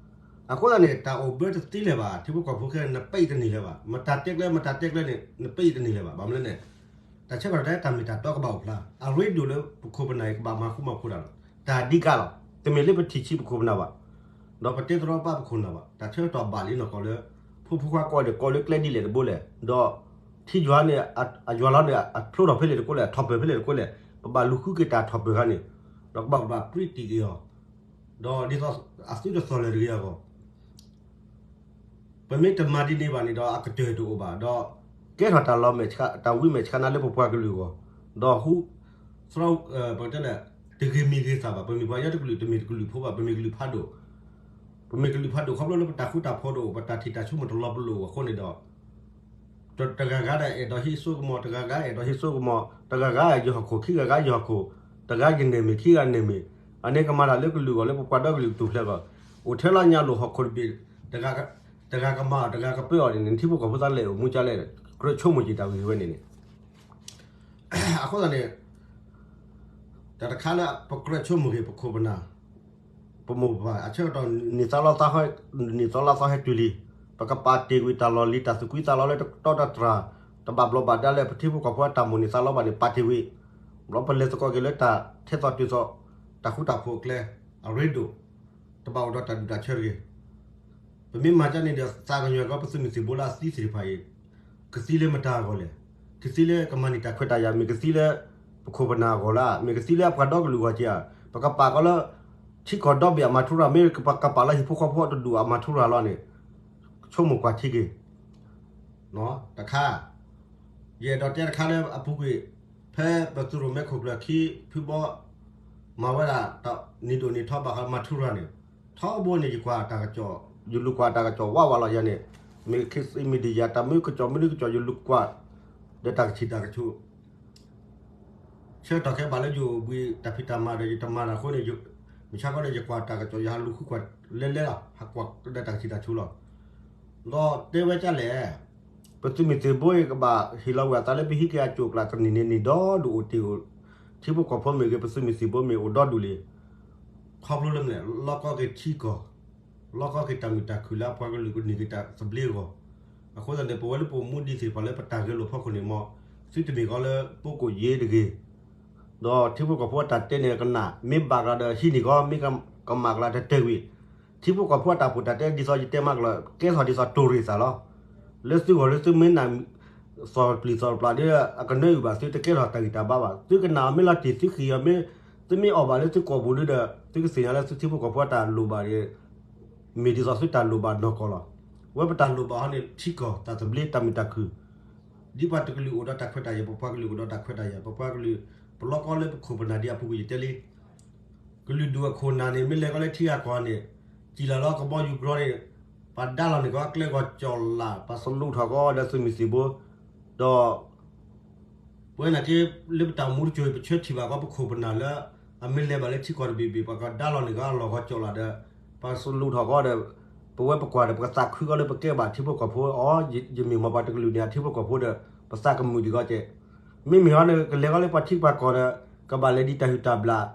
အဃိသတးန့ၣ် တၢ်အိၣ်ဘၢတသ့လၢၤဘၣ် ထံဖိကီၢ်ဖိခဲ နပ့ၤတန့ၢ်လၢၤဘၣ် မတၤတဲကျၢ မတၤတဲကျၢန့ၣ် နပ့ၤတန့ၢ်လၢၤဘၣ် ဘၣ်မနုၤလဲၣ်န့ၣ် တၢ်ဆၢကတီၢ်တၢ်တၢ်မ့ၢ်တၢ်တီကဘၣ်အိၣ်ဖျါ အရ့ဒိၣ်လၢပခိၣ်ပနၢ်အံၤကဘၣ်မၤဃူမၤဖိးတၢ်လီၤ တၢ်ဒ်ကါလီၤ တမ့ၢ်လၢပထံၣ်ဆံးပခိၣ်ပနၢ်ဘၣ် ဒီးပတဲသရီပာ်ပခိၣ်နၢ်ဘၣ် တၢ်ဆၢကတီၢ်ဘၣ်လံနီၢ်ကီၢ်လၢ ဖိဖိခွါကိးဒံးကိးလၢကျဲဒ်လဲၣ်တဘိလဲၣ် ဒီး ထံယွၤန့ၣ် အယွၤလီၤန့ၣ် အဖျိထီၣ်ဖဲလဲၣ်တကိးလဲၣ် အထီၣ်ပၢၢ်ဖဲလဲၣ်တကိးလဲၣ် ပဘၣ်လူၤဃုက့ၤတၢ်ထီၣ်ပၢၢ်ခါန့ၣ် ဒီးကဘၣ်ကဘၣ်ပြံတံၢ်က့ၤအီၤ ဒီးဒ်သိးအသုတသီၣ်လၢၤတဂ့ၤအဂီၢ် ပမ့ၢ်တမၤဒ်န့ၣ်ဘၣ်န့ၣ်ဒီး အကတၢၢ်တအိၣ်ဘၣ်ဒီး ကဲထီၣ်တၢ်လီၤမဲာ်ဆှး တၢ်ဝံမဲာ်ဆှးနၤလၢပပှၤကလုာ်အဂီၢ် ဒီးဟူ သရၣ် ပတဲလဲၣ် တဂ့ၤမံၤဂ့ၤသၣ်ဘၣ် ပမ့ၢ်ပှၤကညီတကလုာ် တမ့ၢ်တကလုာ်ဖိဘၣ် ပမ့ၢ်ကလုာ်ဖးဒိၣ် ပမ့ၢ်ကလုာ်ဖးဒိၣ်ခီဖျိလၢပတၢ်ဃူတၢ်ဖိးတအိၣ် ပတၢ်ထံၣ်တၢ်ဆိကမိၣ်တလီၤပလိာ်အဃိန့ၣ်ဒီး တဂၤဂၤဒၣ်အဲၣ်ဒိးဟံးစိကမီၤ, တဂၤဂၤအဲၣ်ဒိးဟံးစိကမီၤ, တဂၤဂၤယဟီၣ်ခိၣ်, ခံဂၤဂၤယဟီၣ်ခိၣ်, တဂၤယန့ၢ်မ့ၢ်, ခံဂၤန့ၢ်မ့ၢ်, အန့ၣ်ကမၤတၢ်လၢကလုာ်အဂီၢ် လၢပပှၤဒီကလုာ်ကထူၣ်ဖျဲးအဂီၢ်, အိၣ်ထဲလၢညါလိာ်ဟီၣ်ခိၣ်တဘ့ၣ်, တဂၤကမၤအီၤ တဂၤကပၢအီၤန့ၣ်န့ၣ် ထံဖိကီၢ်ဖိသးလဲၤအိၣ်မူကလဲၣ်, ကြၢးဆိကမိၣ်က့ၤတၢ်ဂ့ၢ်ဝဲန့ၣ်န့ၣ် အဃိသတးန့ၣ် တၢ်တခါလၢပကြၢးဆိကမိၣ်က့ၤ ပခိၣ်ပနၢ် ပမိၢ်ပပၢ် အဆၢကတီၢ် နံၣ်သီလါသီဟဲတုၤလံ, ပကပာ်တ့ၢ်ကွံာ်တၢ်လီၢ်လံၤတၢ်သူၣ်ကွံသးလီလၢတတီတတြၢ်, တဘၣ်ဘျီးဘၣ်ဒါလၢပထံဖိကီၢ်ဖိအတၢ်မိၣ်န့ၢ်သးလီဘၣ်န့ၣ် ပာ်တ့ၢ်ကွံာ်, ဘျီပလဲၤသကိးက့ၤလၢတၢ်ထဲသိးတုၤသိး တၢ်ဃူတၢ်ဖိးအကျဲ အရ့ဒိၣ်, တဘၣ်အိၣ်ဒီးတၢ်ဒူၣ်တၢ်ဆၢတဂ့ၤ ပမ့ၢ်မၤကန့ၣ်ဒီး သးကညီၤကီး ပသုးမုၢ်သံၣ်ဘိလၢအသံသ့ၣ်တဖၣ်အံၤ ကသံလၢမတၤအဂီၢ်လဲၣ်. ကသံလၢကမၤန့ၢ်တၢ်ခွဲးတၢ်ယာ် မ့ၢ်ကသံလၢ ပခိၣ်ပနၢ်အဂီၢ်လၢ, မ့ၢ်ကသံလၢအပှၤဒီကလုာ်အဂီၢ်ဧါ. ပကပာ်ကီးလၢ ထံကီၢ်ဒီဘ့ၣ်အမၤထူရၤ မ့ၢ်ပကပာ်လၢဟံၣ်ဖိဃီဖိတဒူၣ်အမၤထူရၤလီၤန့ၣ် ဆိကမိၣ်ကွၢ်ထံက့ၤ တခါ, ယအဲၣ်ဒိးတဲတခါလၢအပူၤကွံာ်, ဖဲပသုးရိၣ်မဲခိၣ်ကျၢၢ်ခံ ဖုဘီ မၤဝဲဒၣ် နံၣ်ဒိၣ်နံၣ်ထီဘၣ်ဃးမၤထူရၤန့ၣ်, ထီဘိန့ၣ် ယကွၢ်တၢ်ကစီၣ်, ယလူၤကွၢ်တၢ်ကစီၣ်ဝးဝးလီၤယၤန့ၣ်, မ့ၢ် K C media တၢ်မနုၤကစီၣ် မနုၤကစီၣ် ယလူၤကွၢ် ဒီးတၢ်ကဆံးတၢ်ကဆူး ဆၢကတီၢ်ခဲဘၣ်လၢယအိၣ်ဘှံးတၢ်ဖံးတၢ်မၤဒီး ယတမၤတၢ်အဃိန့ၣ်, မုၢ်ဆါခီဒီး ယကွၢ်တၢ်ကစီၣ် ယဟးလူၤဃုကွၢ်လဲၤလဲၤလီၤ, ဟးကွၢ်ဒီးတၢ်ကဆံးတၢ်ကဆူးလီၤ. ဒီးတဲဝဲဒ်လဲၣ်, ပသုးမုၢ်သံၣ်ဘိအံၤ ကဘၣ်ဟ့ၣ်လီၤဝဲအသးလၢပဟံးက့ၤအကၠိၣ်ကျးတနံၣ်န့ၣ် နံၣ်ဒီဒူၣ်အိၣ်တ့ၢ်အိၣ်, ထံဖိကီၢ်ဖိမ့ၢ်ဂ့ၤ ပသုးမုၢ်သံၣ်ဘိမ့ၢ်အိၣ်ဒီဒူၣ်လံ. ခီဖျိလၢမနုၤလဲၣ်, လီၢ်ကီက့ၤထံကီၢ်, လီၢ်ကီက့ၤတၢ်မုာ်တၢ်ခုၣ်လၢအပှၤကလုာ်ကန့ၢ်က့ၤတၢ်သဘျ့အဂီၢ်. အဃိသတးန့ၣ် ပဝဲလၢပအိၣ်မူဒံးသ့ၣ်တဖၣ်လၢပတၢ်ဂဲၤလိာ်ဖီခိၣ်န့ၣ်မ့ၢ်, သုတမ့ၢ်ဃီလၢ ပိကိၣ်ယ့တဂ့ၤ ဒီးထံဖိကီၢ်ဖိအတၢ်တဲန့ၣ် ကနၣ်, မ့ၢ်ဘၣ်ကလၤဒီးဟံးန့ၢ်ကီး, မ့ၢ်ကမၣ်ကလၤတတဲာ်ကွံာ်. ထံဖိကီၢ်ဖိအတၢ်ပူၤတၢ်တဲဒ်သိးယတဲမးကလီၤ, ကဲထီၣ်ဒ်သိးတိၢ်ရ့ၣ်သးလီၤ. လၢသုဂီၢ်လၢသုမ့ၢ်နၢ် သီၣ်ပျံၤသီၣ်ပျၢ်ဒီး အကနၢအုၣ်ဘၣ်သု တကဲထီၣ်တၢ်ဂံၢ်တၢ်ဘါဘၣ်. သုကနၣ်အီၤမ့ၢ်လီၤတံၢ် သုဃ့ၢ်အီၤမ့ၢ်, သုမ့ၢ်အီၣ်ဘၣ်လၢသုကိာ်ပူၤဒီး သုကသ့ၣ်ညါလၢသုထံဖိကီၢ်ဖိအတၢ်လိၣ်ဘၣ်န့ၣ် မ့ၢ်ဒ်သိးသုတၢ်လိၣ်ဘၣ်နီၢ်ကီၢ်လီၤ. ဝဲပတၢ်လိၣ်ဘၣ်ဟီန့ၣ် ထံကီၢ်တၢ်သဘျ့တၢ်မုာ်တၢ်ခုၣ်, ဒ်ပှၤတကလုာ်အိၣ်ဒီးတၢ်ခွဲးတၢ်ယာ် ပပှၤကလုာ်အိၣ်ဒီးတၢ်ခွဲးတၢ်ယာ် ပပှၤကလုာ် ပလီၢ်ကီလၢပခိၣ်ပနၢ်ဒ်အပူၤကွံာ်ယတဲလံ ကလုာ်ဒူၣ်အခိၣ်နၢ်န့ၣ် မ့ၢ်လဲၤကီးလၢထံဂၤကီၢ်ဂၤန့ၣ်, စံၢ်လီၤလီၤကဘီယူၤကြီန့ၣ်, ပှၤဒါလီၤန့ၢ်ကီးအကျဲဂီၤကၠီၣ်လး, ပှၤစလူးထီၣ်ကီးဒီးသုးမုၢ်သံၣ်ဘိ, ဒီး ပဝဲနာ်က့ လၢပတၢ်အိၣ်မူတစိၤအံၤ ပဆၢထံၣ်ဘၣ်ကီးပခိၣ်ပနၢ်လၢ အမ့ၢ်လဲၤဘၣ်လၢထံကီၢ်တဘ့ၣ်ဘ့ၣ် ပှၤကဒါလီၤန့ၢ်ကီးအလီၢ်ဂီၤကၠီၣ်လးဒီး ပှၤစလူးထီၣ်ကီးဒီး ပဝဲပကွၢ်ဒီး ပကသးခုကီးလၢပကဲဘၣ်ထံဖိကီၢ်ဖိအီၤ, ယမ့ၢ်မ့ၢ်ပှၤတကလုာ်န့ၣ် အထံဖိကီၢ်ဖိဒီး ပသးကမုာ်ဒံးကီးကဲး. မ့မ့ၢ်ဟီန့ၣ် ကလဲၤကီးလၢပှၤထံပှၤကီၢ်ဒီး ကဘၣ်လဲၤဒ်တၢ်ဟုၣ်တၢ်ဘျၣ်,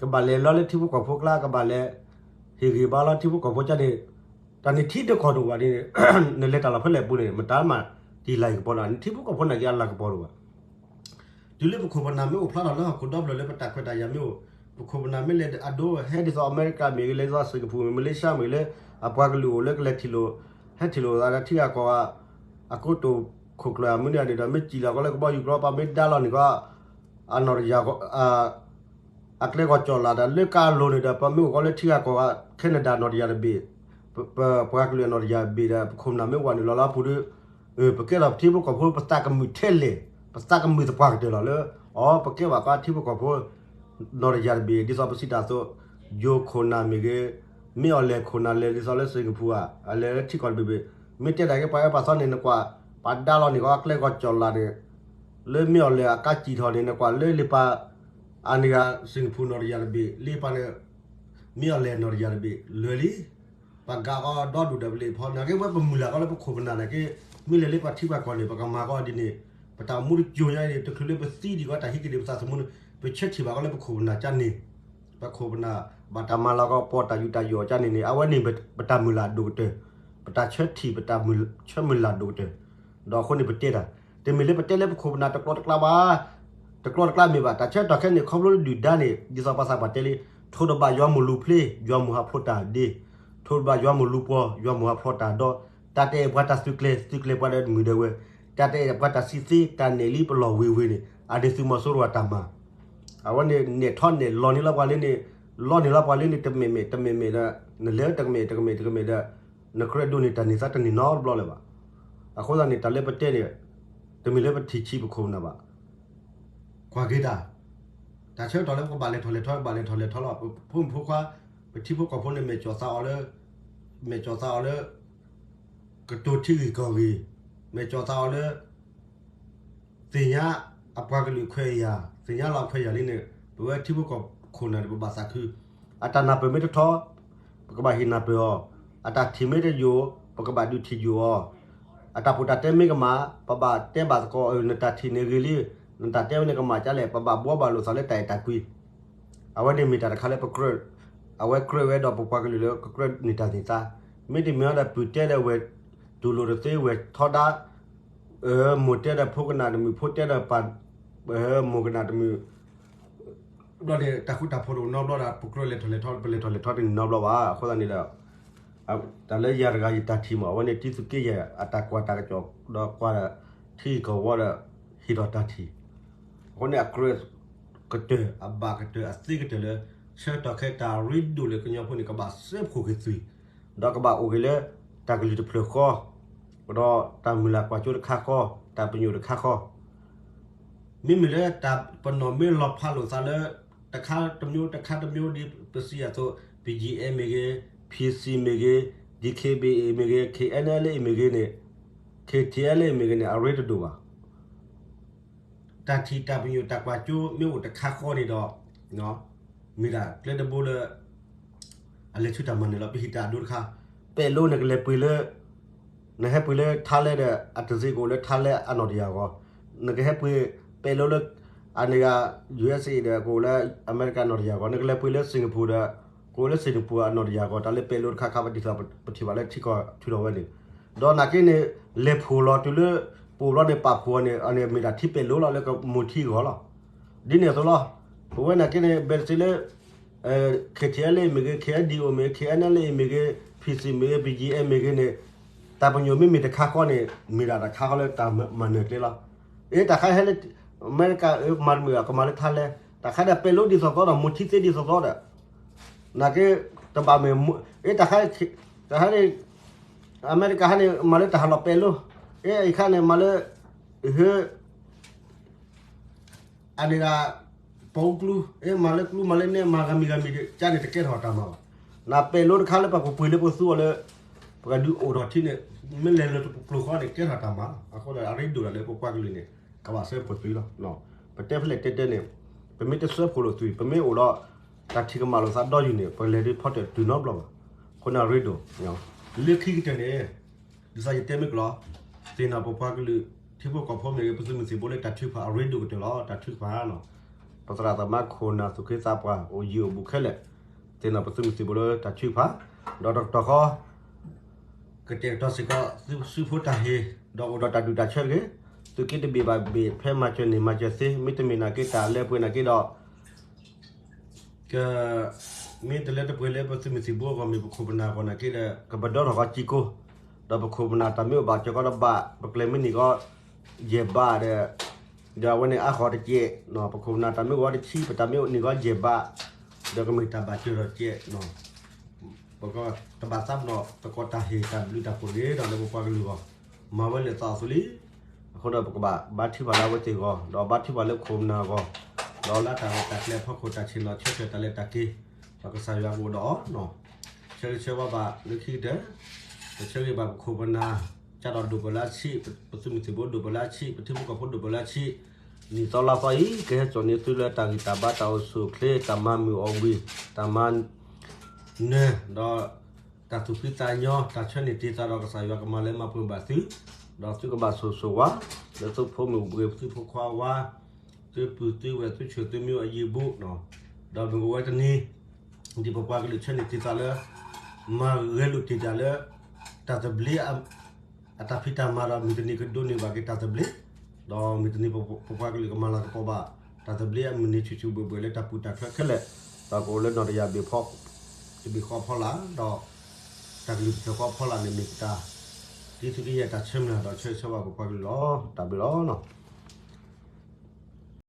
ကဘၣ်လဲၤလီၤလၢထံဖိကီၢ်ဖိကျါ, ကဘၣ်လဲၤဟ့ၣ်ဂံၢ်ဘါလီၤထံဖိကီၢ်ဖိကန့ၣ်, တၢ်န့ၣ်ထံတကီၢ်တအိၣ်ဘၣ်န့ၣ်, နလဲၤတၢ်လီၢ်ဖဲလဲၣ်ပူၤန့ၣ် မတၤမၤတံၢ်လၤကပီၤဒီး နထံဖိကီၢ်ဖိနာ်က့အလၤကပီၤတအိၣ်ဘၣ်. တုၤလၢပခိၣ်ပနၢ်မ့ၢ်အိၣ်ဖျါထီၣ်လၢဟီၣ်ခိၣ်ဒီဖျၢၣ်လၢပတၢ်ခွဲးတၢ်ယာ်မ့ၢ်အိၣ်, ပခိၣ်ပနၢ်မ့ၢ်လဲၤအဒိ ဟဲဒ်သိးအမဲရကၤမ့ၢ်ဂ့ၤ, လဲၤဒ်သိးစ့ၣ်ကပူၤမ့ၢ်, မလ့ၡါမ့ၢ်ဂ့ၤလၢ အပှၤကလုာ်အိၣ်လၢကလဲၤထံၣ်လိာ်, ဟဲထံၣ်လိာ်သးဒီးထံဂၤကီၢ်ဂၤ, အကိတိာ်ခိၣ်ကျၢၢ်အမုၢ်န့ၣ်န့ၣ်ဒီး မ့ၢ်စံၢ်လီၤကီးလၢကဘီယူၤကြီ ပှၤမ့ၢ်ဒါလီၤန့ၢ်ကီး အနီၢ်တယၢ် အကျဲဂီၤကၠီၣ်လးဒီး လၢကါလိၤန့ၣ်ဒီး ပမ့ၢ်အိၣ်ကီးလၢထံဂၤကီၢ်ဂၤ ခဲနဒၤနီၢ်တယၢ်တဘ့ၣ်, ပပှၤကလုာ်အနီၢ်တယၢ်တဘ့ၣ်ဒီး ပခိၣ်ပနၢ်မ့ၢ်ဝးနုာ်လီၤလၢအပူၤဒီး, ပကဲထီၣ်ထံဖိကီၢ်ဖိ ပသးကမုာ်ထဲလဲၣ်, ပသးကမုာ်သပှၢ်ကတၢၢ်လီၤလၢ, အိ ပကဲဘၣ်ကီးထံဖိကီၢ်ဖိ နီၢ်တယၢ်တဘ့ၣ် ဒ်သိးပစံးတၢ်အသိး, ယိၤခိၣ်နၢ်မ့ၢ်ဂ့ၤ, မ့ၢ်အီၤလဲၣ်ခိၣ်နၢ်လဲၣ် ဒ်သိးလၢစ့ၣ်ကပူၤဧါ, အလဲၤလၢထံကီၢ်တဘ့ၣ်ဘ့ၣ်, မ့ၢ်တဲဒၣ်က့ၤပှၤအၢပှၤသီန့ၣ် နကွၢ်, ပှၤဒါလီၤန့ၢ်ကီးအကျဲဂီၤကၠီၣ်လးန့ၣ် လၢမ့ၢ်အီၤလဲၣ်အကါစံၣ်ထီၣ်န့ၣ် နကွၢ်လၢလံာ်ပၤ အန့ၣ်ဂၤ စ့ၣ်ကပူၤနီၢ်တယၢ်တဘ့ၣ် လံာ်ပၤန့ၣ် မ့ၢ်အီၤလဲၣ်နီၢ်တယၢ်တဘ့ၣ် လွဲၢ်လံ. ပှၤကးအီၤဒီဒူၣ်ဒီးပလံာ်ဖိ နာ်က့ဝဲပမုၢ်လၢ်ကီးလၢပခိၣ်ပနၢ်နာ်က့, မ့ၢ်လဲၤလၢပှၤထံပှၤကီၢ်န့ၣ် ပကမၤကီးဒ်န့ၣ်, ပတၢ်အိၣ်မူတစိၤညါအံၤန့ၣ် တချုးလၢပသံဒံးကီးတၢ်ဟံးက့ၤန့ၣ် ပသးသမူန့ၣ် ပဆၢထံၣ်ဘၣ်ကီးလၢပခိၣ်ပနၢ်ကန့ၣ်, ပခိၣ်ပနၢ် ဘၣ်တၢ်မၤလၤကပီၤတၢ်ယူးတၢ်ယီၣ်ကန့ၣ်န့ၣ် အဝဲန့ၣ်ပတၢ်မုၢ်လၢ်ဒိၣ်ကတၢၢ်, ပတၢ်ဆၢထံၣ် ပတၢ်ဆၢမုၢ်လၢ်ဒိၣ်ကတၢၢ်, ဒီးအဃိန့ၣ်ပတဲတၢ်, တမ့ၢ်လၢပတဲလၢပခိၣ်ပနၢ်တကျိၤတကျဲဘၣ်, တကျိၤတကျဲမ့ၢ်ဘၣ် တၢ်ဆၢကတီၢ်ခဲအံၤန့ၣ် ခီဖျိလၢဒုၣ်ဒါန့ၣ် ဒ်သိးပှၤသးပှၢ်တဲလံ, ထိၣ်တဘၣ်ယွၤမိၢ်လူၤဖျ့ ယွၤမိၢ်ဟးဖျိးတၢ်ဒ့, ထိၣ်တဘၣ်ယွၤမိၢ်လူၤပှီၤ ယွၤမိၢ်ဟးဖျိးတၢ်ဒီ, တၢ်တအဲၣ်ပှၤတၢ်သုးကျဲၤ သုးကျဲၤပှၤဒီးမုၢ်ဒီးဝဲ, တၢ်တအဲၣ်ပှၤတၢ်စံးသ့ တၢ်နဲၣ်လံပလီၢ်ဝ့ၤဝ့ၤန့ၣ် အန့ၣ်သုးမီၤစိရိၤအတၢ်မၤ အဝဲန့ၣ်နဲၣ်ထီၣ်နဲၣ်လီၤန့ၢ်လီၤပှၤလၢန့ၣ်, လီၤန့ၢ်လီၤပှၤလၢန့ၣ် တမ့ၢ်မ့ၢ် တမ့ၢ်မ့ၢ်ဒီး နလဲၤတကမ့ၢ်တကမ့ၢ်တကမ့ၢ်ဒီး နကြၢးဒိးန့ၢ်တၢ်န့ၢ်သါတန့ၢ်နီတဘျီလၢၤဘၣ်. အဃိသတးန့ၣ် တၢ်လၢပတဲန့ၣ် တမ့ၢ်လၢပထံၣ်ဆံးပခိၣ်ပနၢ်ဘၣ်. ကွၢ်က့ၤတၢ်, တၢ်ဆၢကတီၢ်လၢပကဘၣ်လဲၤထီၣ်လဲၤထီ ဘၣ်လဲၤထီၣ်လဲၤထီလီၤ. ပဖိမုၣ်ဖိခွါ ပထံဖိကီၢ်ဖိန့ၣ် မဲာ်ကၠီၣ်သးအီၤလၢ, မဲာ်ကၠီၣ်သးအီၤလၢ ကတိၤထံဂ့ၢ်ကီၢ်ဂ့ၢ်, မဲာ်ကၠီၣ်သးအီၤလၢ သ့ၣ်ညါအပှၤကလုာ်ခွဲးယာ်, သ့ၣ်ညါလီၤအခွဲးယာ်လံန့ၣ် ပဝဲထံဖိကီၢ်ဖိခိၣ်နၢ်န့ၣ် ပဘၣ်သးခု, အတၢ်နၢ်ပၢၢ်မ့ၢ်တထီ, ပကဘၣ်ဟ့ၣ်နၢ်ပၢၢ်အီၤ, အတၢ်ထံၣ်မ့ၢ်တယိာ်, ပကဘၣ်ဒုးထံၣ်ယိာ်အီၤ, အတၢ်ပူၤတၢ်တဲမ့ၢ်ကမၣ် ပဘၣ်တဲဘၣ်သကိး နတၢ်ထံၣ်န့ၣ်ဂ့ၤလံ, နတၢ်တဲဝဲန့ၣ်ကမၣ်ကလဲၣ်, ပဘၣ်ဘှီဘၣ်လိာ်သးလၢတၢ်အဲၣ်တၢ်ကွံ အဝဲန့ၣ်မ့ၢ်တၢ်တခါလၢပကြၢး, အဝဲကြၢးဝဲဒီးပပှၤကလုာ်လၢကကြၢးန့ၢ်တၢ်န့ၢ်သါ, မ့တမ့ၢ်ဒီးပုၢ်တဲဒီးဝဲၢ်တူၢ်လိာ်တသ့ဝဲၢ်ထီဒါ, မိၢ်တဲဒီးဖိကနၣ်တမုာ် ဖိတဲဒီးပၢ်, မိၢ်ကနၣ်တမုာ်, ဘျီန့ၣ် တၢ်ဃူတၢ်ဖိးတအိၣ်နီတဘျီဒီး ပကြၢးလဲၤထီၣ်လဲၤထီ ပလဲၤထီၣ်လဲၤထီတန့ၢ်နီတဘျီဘၣ်. အဃိသတးန့ၣ်ဒီး တၢ်လၢယၤတဂၤယတၢ်ထံၣ်မး အဝဲန့ၣ်တံၤသကိးယဲၢ်အတၢ်ကွၢ်တၢ်ကစီၣ် ဒီးကွၢ်ဒီးထံဂုၤကီၢ်ဂၤဒီး ဟ့ၣ်ထီၣ်တၢ်ထံၣ်, အဃိန့ၣ် အကြၢးကတၢၢ် အဘၣ်ကတၢၢ်အသ့ကတၢၢ်လၢ ဆၢကတီၢ်ခဲအံၤတၢ်ရ့ဒိၣ်လၢကညီဖိန့ၣ် ကဘၣ်စၢဖှိၣ်က့ၤသွံၣ်, ဒီးကဘၣ်အိၣ်က့ၤလၢ တၢ်ကလုၢ်တဖျၢၣ်ဃီ, ဒီးတၢ်မုၢ်လၢ်ကွၢ်စိတခါဃီ, တၢ်ပညိၣ်တခါဃီ မ့မ့ၢ်လၢတၢ်ပနီၣ်မ့ၢ်လီၤဖးလိာ်သးလၢ တခါတမျိုး တခါတမျိုးဒ်ပစံးအသိး ပီၣ်ကၠံၣ်အဲၣ်မ့ၢ်ဂ့ၤ, ဖံစံၣ်မ့ၢ်ဂ့ၤ, ဒံၣ်ခ့ဘ့ၣ်အ့ၣ်မ့ၢ်ဂ့ၤ, ခ့ၣ်အဲၣ်နဲလ်အ့ၣ်မ့ၢ်ဂ့ၤန့ၣ်, ခ့ၣ်ထံၣ်အဲၣ်လ်အ့ၣ်မ့ၢ်ဂ့ၤန့ၣ် အရ့တဒိၣ်ဘၣ်. တၢ်ထံၣ်တၢ်ပညိၣ်တၢ်ကွၢ်စိမ့ၢ်အိၣ်တခါဃီန့ၣ်ဒီး မ့ၢ်ဒၣ်ကျဲတဘိလၢ အလဲၤဆူတၢ်မၤနၢၤလီၤ. ပဟံးတၢ်အဒိတခါ, ပဲာ်လိနကလဲၤပှ့ၤလၢ နဟဲပှ့ၤလၢထါလဲဒီး အတစ့ကအိၣ်လၢထါလဲအနီၢ်တယၢ်ဂီၢ်, နကဟဲပှ့ၤပဲာ်လိလၢ အန့ၣ်ဂၤ ယူၢ်အ့ၣ်စ့ၣ်ဒီး ကအိၣ်လၢအမဲရကၤနီၢ်တယၢ်ဂီၢ်, နကလဲၤပှ့ၤလၢစ့ၣ်ကပူၤဒီး ကအိၣ်လၢစ့ၣ်ကပူၤအနီၢ်တယၢ်ဂီၢ်, တၢ်လၢပဲာ်လိတခါခါ ပဒ်သိးပထံၣ်ဘၣ်လၢထံကီၢ်ထုးထီၣ်ဝဲန့ၣ်, ဒီးနာ်က့န့ၣ် လဲၤဖှိၣ်လီၤတုၤလၢ ပအိၣ်ဘျီန့ၣ် ပာ်ဖှိၣ်အီၤန့ၣ် အန့ၣ်မ့ၢ်ဒၣ်ထံပဲာ်လိလီၤလၢကမိၢ်ထံအဂီၢ်လီၤ. ဒ်န့ၣ်အသိးလီၤ. ပဝဲနာ်က့န့ၣ် ဘဲၣ်စ့လၢ ခ့ၣ်ထံၣ်အဲၣ်လ်အ့ၣ်မ့ၢ်ဂ့ၤ, ခ့ၣ်အဲၣ်ဒံၣ်အိၣ်မ့ၢ်ဂ့ၤ, ခ့ၣ်အဲၣ်နဲလ်အ့ၣ်မ့ၢ်ဂ့ၤ, ဖံစံၣ်မ့ၢ်ဂ့ၤ, ပီၣ်ကၠံၣ်အဲၣ်လ်အ့ၣ်မ့ၢ်ဂ့ၤန့ၣ်, တၢ်ပညိၣ်မ့မ့ၢ်တခါဃီန့ၣ် မ့ၢ်ဒၣ်တၢ်ခါဃီလၢတၢ်မၤနၢၤကျဲလီၤ. အ့ တၢ်ခါဟဲလၢ အမဲရကၤ မၤတမုာ် ကမၤလၢထါလဲ, တၢ်ခါဒီးပဲာ်လိဒ်သိးသိးဒီး မိၢ်ထံသ့ဒ်သိးသိးဒီး နာ်က့ တဘၣ်မ့ၢ် အ့ တၢ်ခါ တၢ်ခါန့ၣ် အမဲရကၤဟဲန့ၣ် မၤလၢတၢ်ဟးလီၤပဲာ်လိ, အ့ အံၤခါန့ၣ် မၤလၢ ဟ အန့ၣ်ဒၣ် ပအိၣ်ကျူ, အ့ မၤလၢကျူ မၤလၢနဲ မၤဂၤမံၤဂၤမံၤဒီး ကန့ၣ်တကဲထီၣ်တၢ်မၤဘၣ်. နပဲာ်လိတခါလၢပကပှ့ၤလၢပသူအီၤလၢ ပကဒုးအိၣ်ထီၣ်ထံန့ၣ် မ့ၢ်လဲၤလၢကျိၤဃီန့ၣ် ကဲထီၣ်တၢ်မၤလီၤ. အဃိဒီးအရ့ဒိၣ်ဒၣ်လၢပပှၤကလုာ်န့ၣ် ကဘၣ်စၢဖှိၣ်သွံၣ်လီၤ. ပတဲဖဲလဲၣ်တဲတဲန့ၣ် ပမ့ၢ်တစၢဖှိၣ်လိာ်သွံၣ် ပမ့ၢ်အိၣ်ဒီး တၢ်ထံၣ်ကမၣ်လိာ်သးဒီးယုၢ်န့ၣ် ပလဲၤဒုးဖီတၢၣ်တုၤနီတဘျီဘၣ်. အဃိန့ၣ်အရ့ဒိၣ် လၢခံကတၢၢ်န့ၣ် ဒ်သိးယတဲမ့ၢ်ကလီၤ, သ့ၣ်နီၣ်ပပှၤကလုာ် ထံဖိကီၢ်ဖိမ့ၢ်ဂ့ၤ ပသုးမုၢ်သံၣ်ဘိလၢတၢ်ထုကဖၣ်အရ့ဒိၣ်ကတၢၢ်လီၤ. တၢ်ထုကဖၣ် ပသရၣ်သမါခိၣ်နၢ်သူၣ်က့သးပှၢ် အိၣ်ယံၤအိၣ်ဘူးခဲလၢာ်, သ့ၣ်နီၣ်ပသုးမုၢ်သံၣ်ဘိလၢတၢ်ထုကဖၣ်, ဒီးတကတီၢ်ဃီ ကတဲာ်ကတီၤစ့ၢ်ကီးသုစုဖိတၢ်ဟ့ၣ် ဒီးအိၣ်ဒီးတၢ်ဒုၣ်တၢ်ဆၢတဂ့ၤ, သုးက့တဘ့ၣ်ဘၣ်ဘ့ၣ် ဖဲမၤစၢၤန့ၣ် မၤစၢၤသ့, မ့တမ့ၢ်နာ်က့ တၢ်လၢပှဲၤနာ်က့ဒီး က မ့ၢ်တလၢတပှဲၤလၢပသုးမုၢ်သံၣ်ဘိအဂီၢ် မ့ၢ်ပခိၣ်ပနၢ်အဂီၢ်နာ်က့ဒီး ကပဒီထီၣ်ဃီစံကိ, ဒီးပခိၣ်ပနၢ်တၢ်မ့ၢ်အိၣ်ဘၣ်စၢၤကီးဒီးဘၣ်, ပကျဲၤမ့ၢ်န့ၢ်ကီး ယဲၢ်ဘးဒီး, ဒီးအဝဲန့ၣ်အါဃီတကဲး, ပခိၣ်ပနၢ်တၢ်မ့ၢ်အိၣ်ဝဲတဆံ ပတၢ်မ့ၢ်န့ၢ်ကီးယဲၢ်ဘး, ဒီးကမ့ၢ်တၢ်ဘၣ်စၢၤထီၣ်တကဲး ပကတဘၣ်သးပ့ၤနီၣ်သကိးတၢ်ဟ့ၣ်တၢ်ဘျုးတၢ်ဖှိၣ်တဂ့ၤဒီး လၢပပှၤကလုာ်အဂီၢ်, မၤဝဲလၢာ်သးအသိးလံ. အဃိဒီး ပကဘၣ်ဘါထုကဖၣ်လၢအဝဲသ့ၣ်အဂီၢ်, ဒီးဘါထုကဖၣ်လၢပခိၣ်ပနၢ်အဂီၢ်, ဒီးလၢတၢ်ရဲၣ်တၢ်ကျဲၤအဖီခိၣ် တၢ်ဆ့ၣ်နီၤဆၢထၢၣ်တၢ်လဲၤတၢ်က့ၤ, ဒီးကစၢ်ယွၤကအိၣ်ဒီးအီၤ, ဆၢဂ့ၤဆၢဝါဘၣ်လၢခံကတၢၢ်, ပဆၢဂ့ၤဘၣ်ပခိၣ်ပနၢ်, ကၢ်ဒီးဒိၣ်ပၢလၢအဆံး, ပသုးမုၢ်သံၣ်ဘိဒိၣ်ပၢလၢအဆံး, ပထံဖိကီၢ်ဖိဒိၣ်ပၢလၢအဆံး, နံၣ်သီလါသီအံၤ ကဟဲစိာ်န့ၢ်သုလၢတၢ်ဂံၢ်တၢ်ဘါ တၢ်အိၣ်ဆူၣ်အိၣ်ချ့ တၢ်မၤမုာ်အီၣ်ဝံၤ တၢ်မၤ နၢၤဒီး တၢ်သူၣ်ဖှံသးညီ တၢ်ဆၢန့ၢ်တ့ၢ်သးဒီး ကစၢ်ယွၤကမၤလၢမၤပှဲၤဘၣ်သု, ဒီးသုကဘၣ်ဆိၣ်ဂ့ၤဆိၣ်ဝါ လၢသုဖိမုၣ်ဘှ့ၣ် သုဖိခွါဝါ, သုပုၢ်သုဝဲၢ် သုဆိၣ်သုမ့ၢ်အယံၤဘူး, ဒီးမ့ၢ်ကဝဲတနံၤ ဒ်ပပှၤကလုာ်ဆၢန့ၢ်တ့ၢ်သးလၢ မၤဂဲၤလိာ်တ့ၢ်တၢ်လၢ တၢ်သဘျ့ အတၢ်ဖံးတၢ်မၤဒီး မုၢ်တနံၤကဒိးန့ၢ်ဘၣ်က့ၤတၢ်သဘျ့, ဒီးမုၢ်တနံၤပပှၤကလုာ်ကမၤလၤကပီၤဘၣ် တၢ်သဘျ့အမုၢ်နံၤဆူၣ်ဆူၣ်ဘှဲၣ်ဘှဲၣ်လၢတၢ်ပူၤတၢ်ချၢခဲလၢာ်, ဒီးကအိၣ်လၢနီၢ်တယၢ်ဘ့ၣ်ဖီ တဘ့ၣ်ဃီဖီလာ်, ဒီးတၢ်ကလုၢ်ကထၢၣ်ဃီဖီလာ်န့ၣ် မ့ၢ်ပတၢ် ဒ်သုးက့ယဲၢ်တၢ်ဆၢမုၢ်လၢ်ဒီးဆၢဂ့ၤဆၢဝါပပှၤကလုာ်လီၤ. တၢ်ဘျုးလီၤ.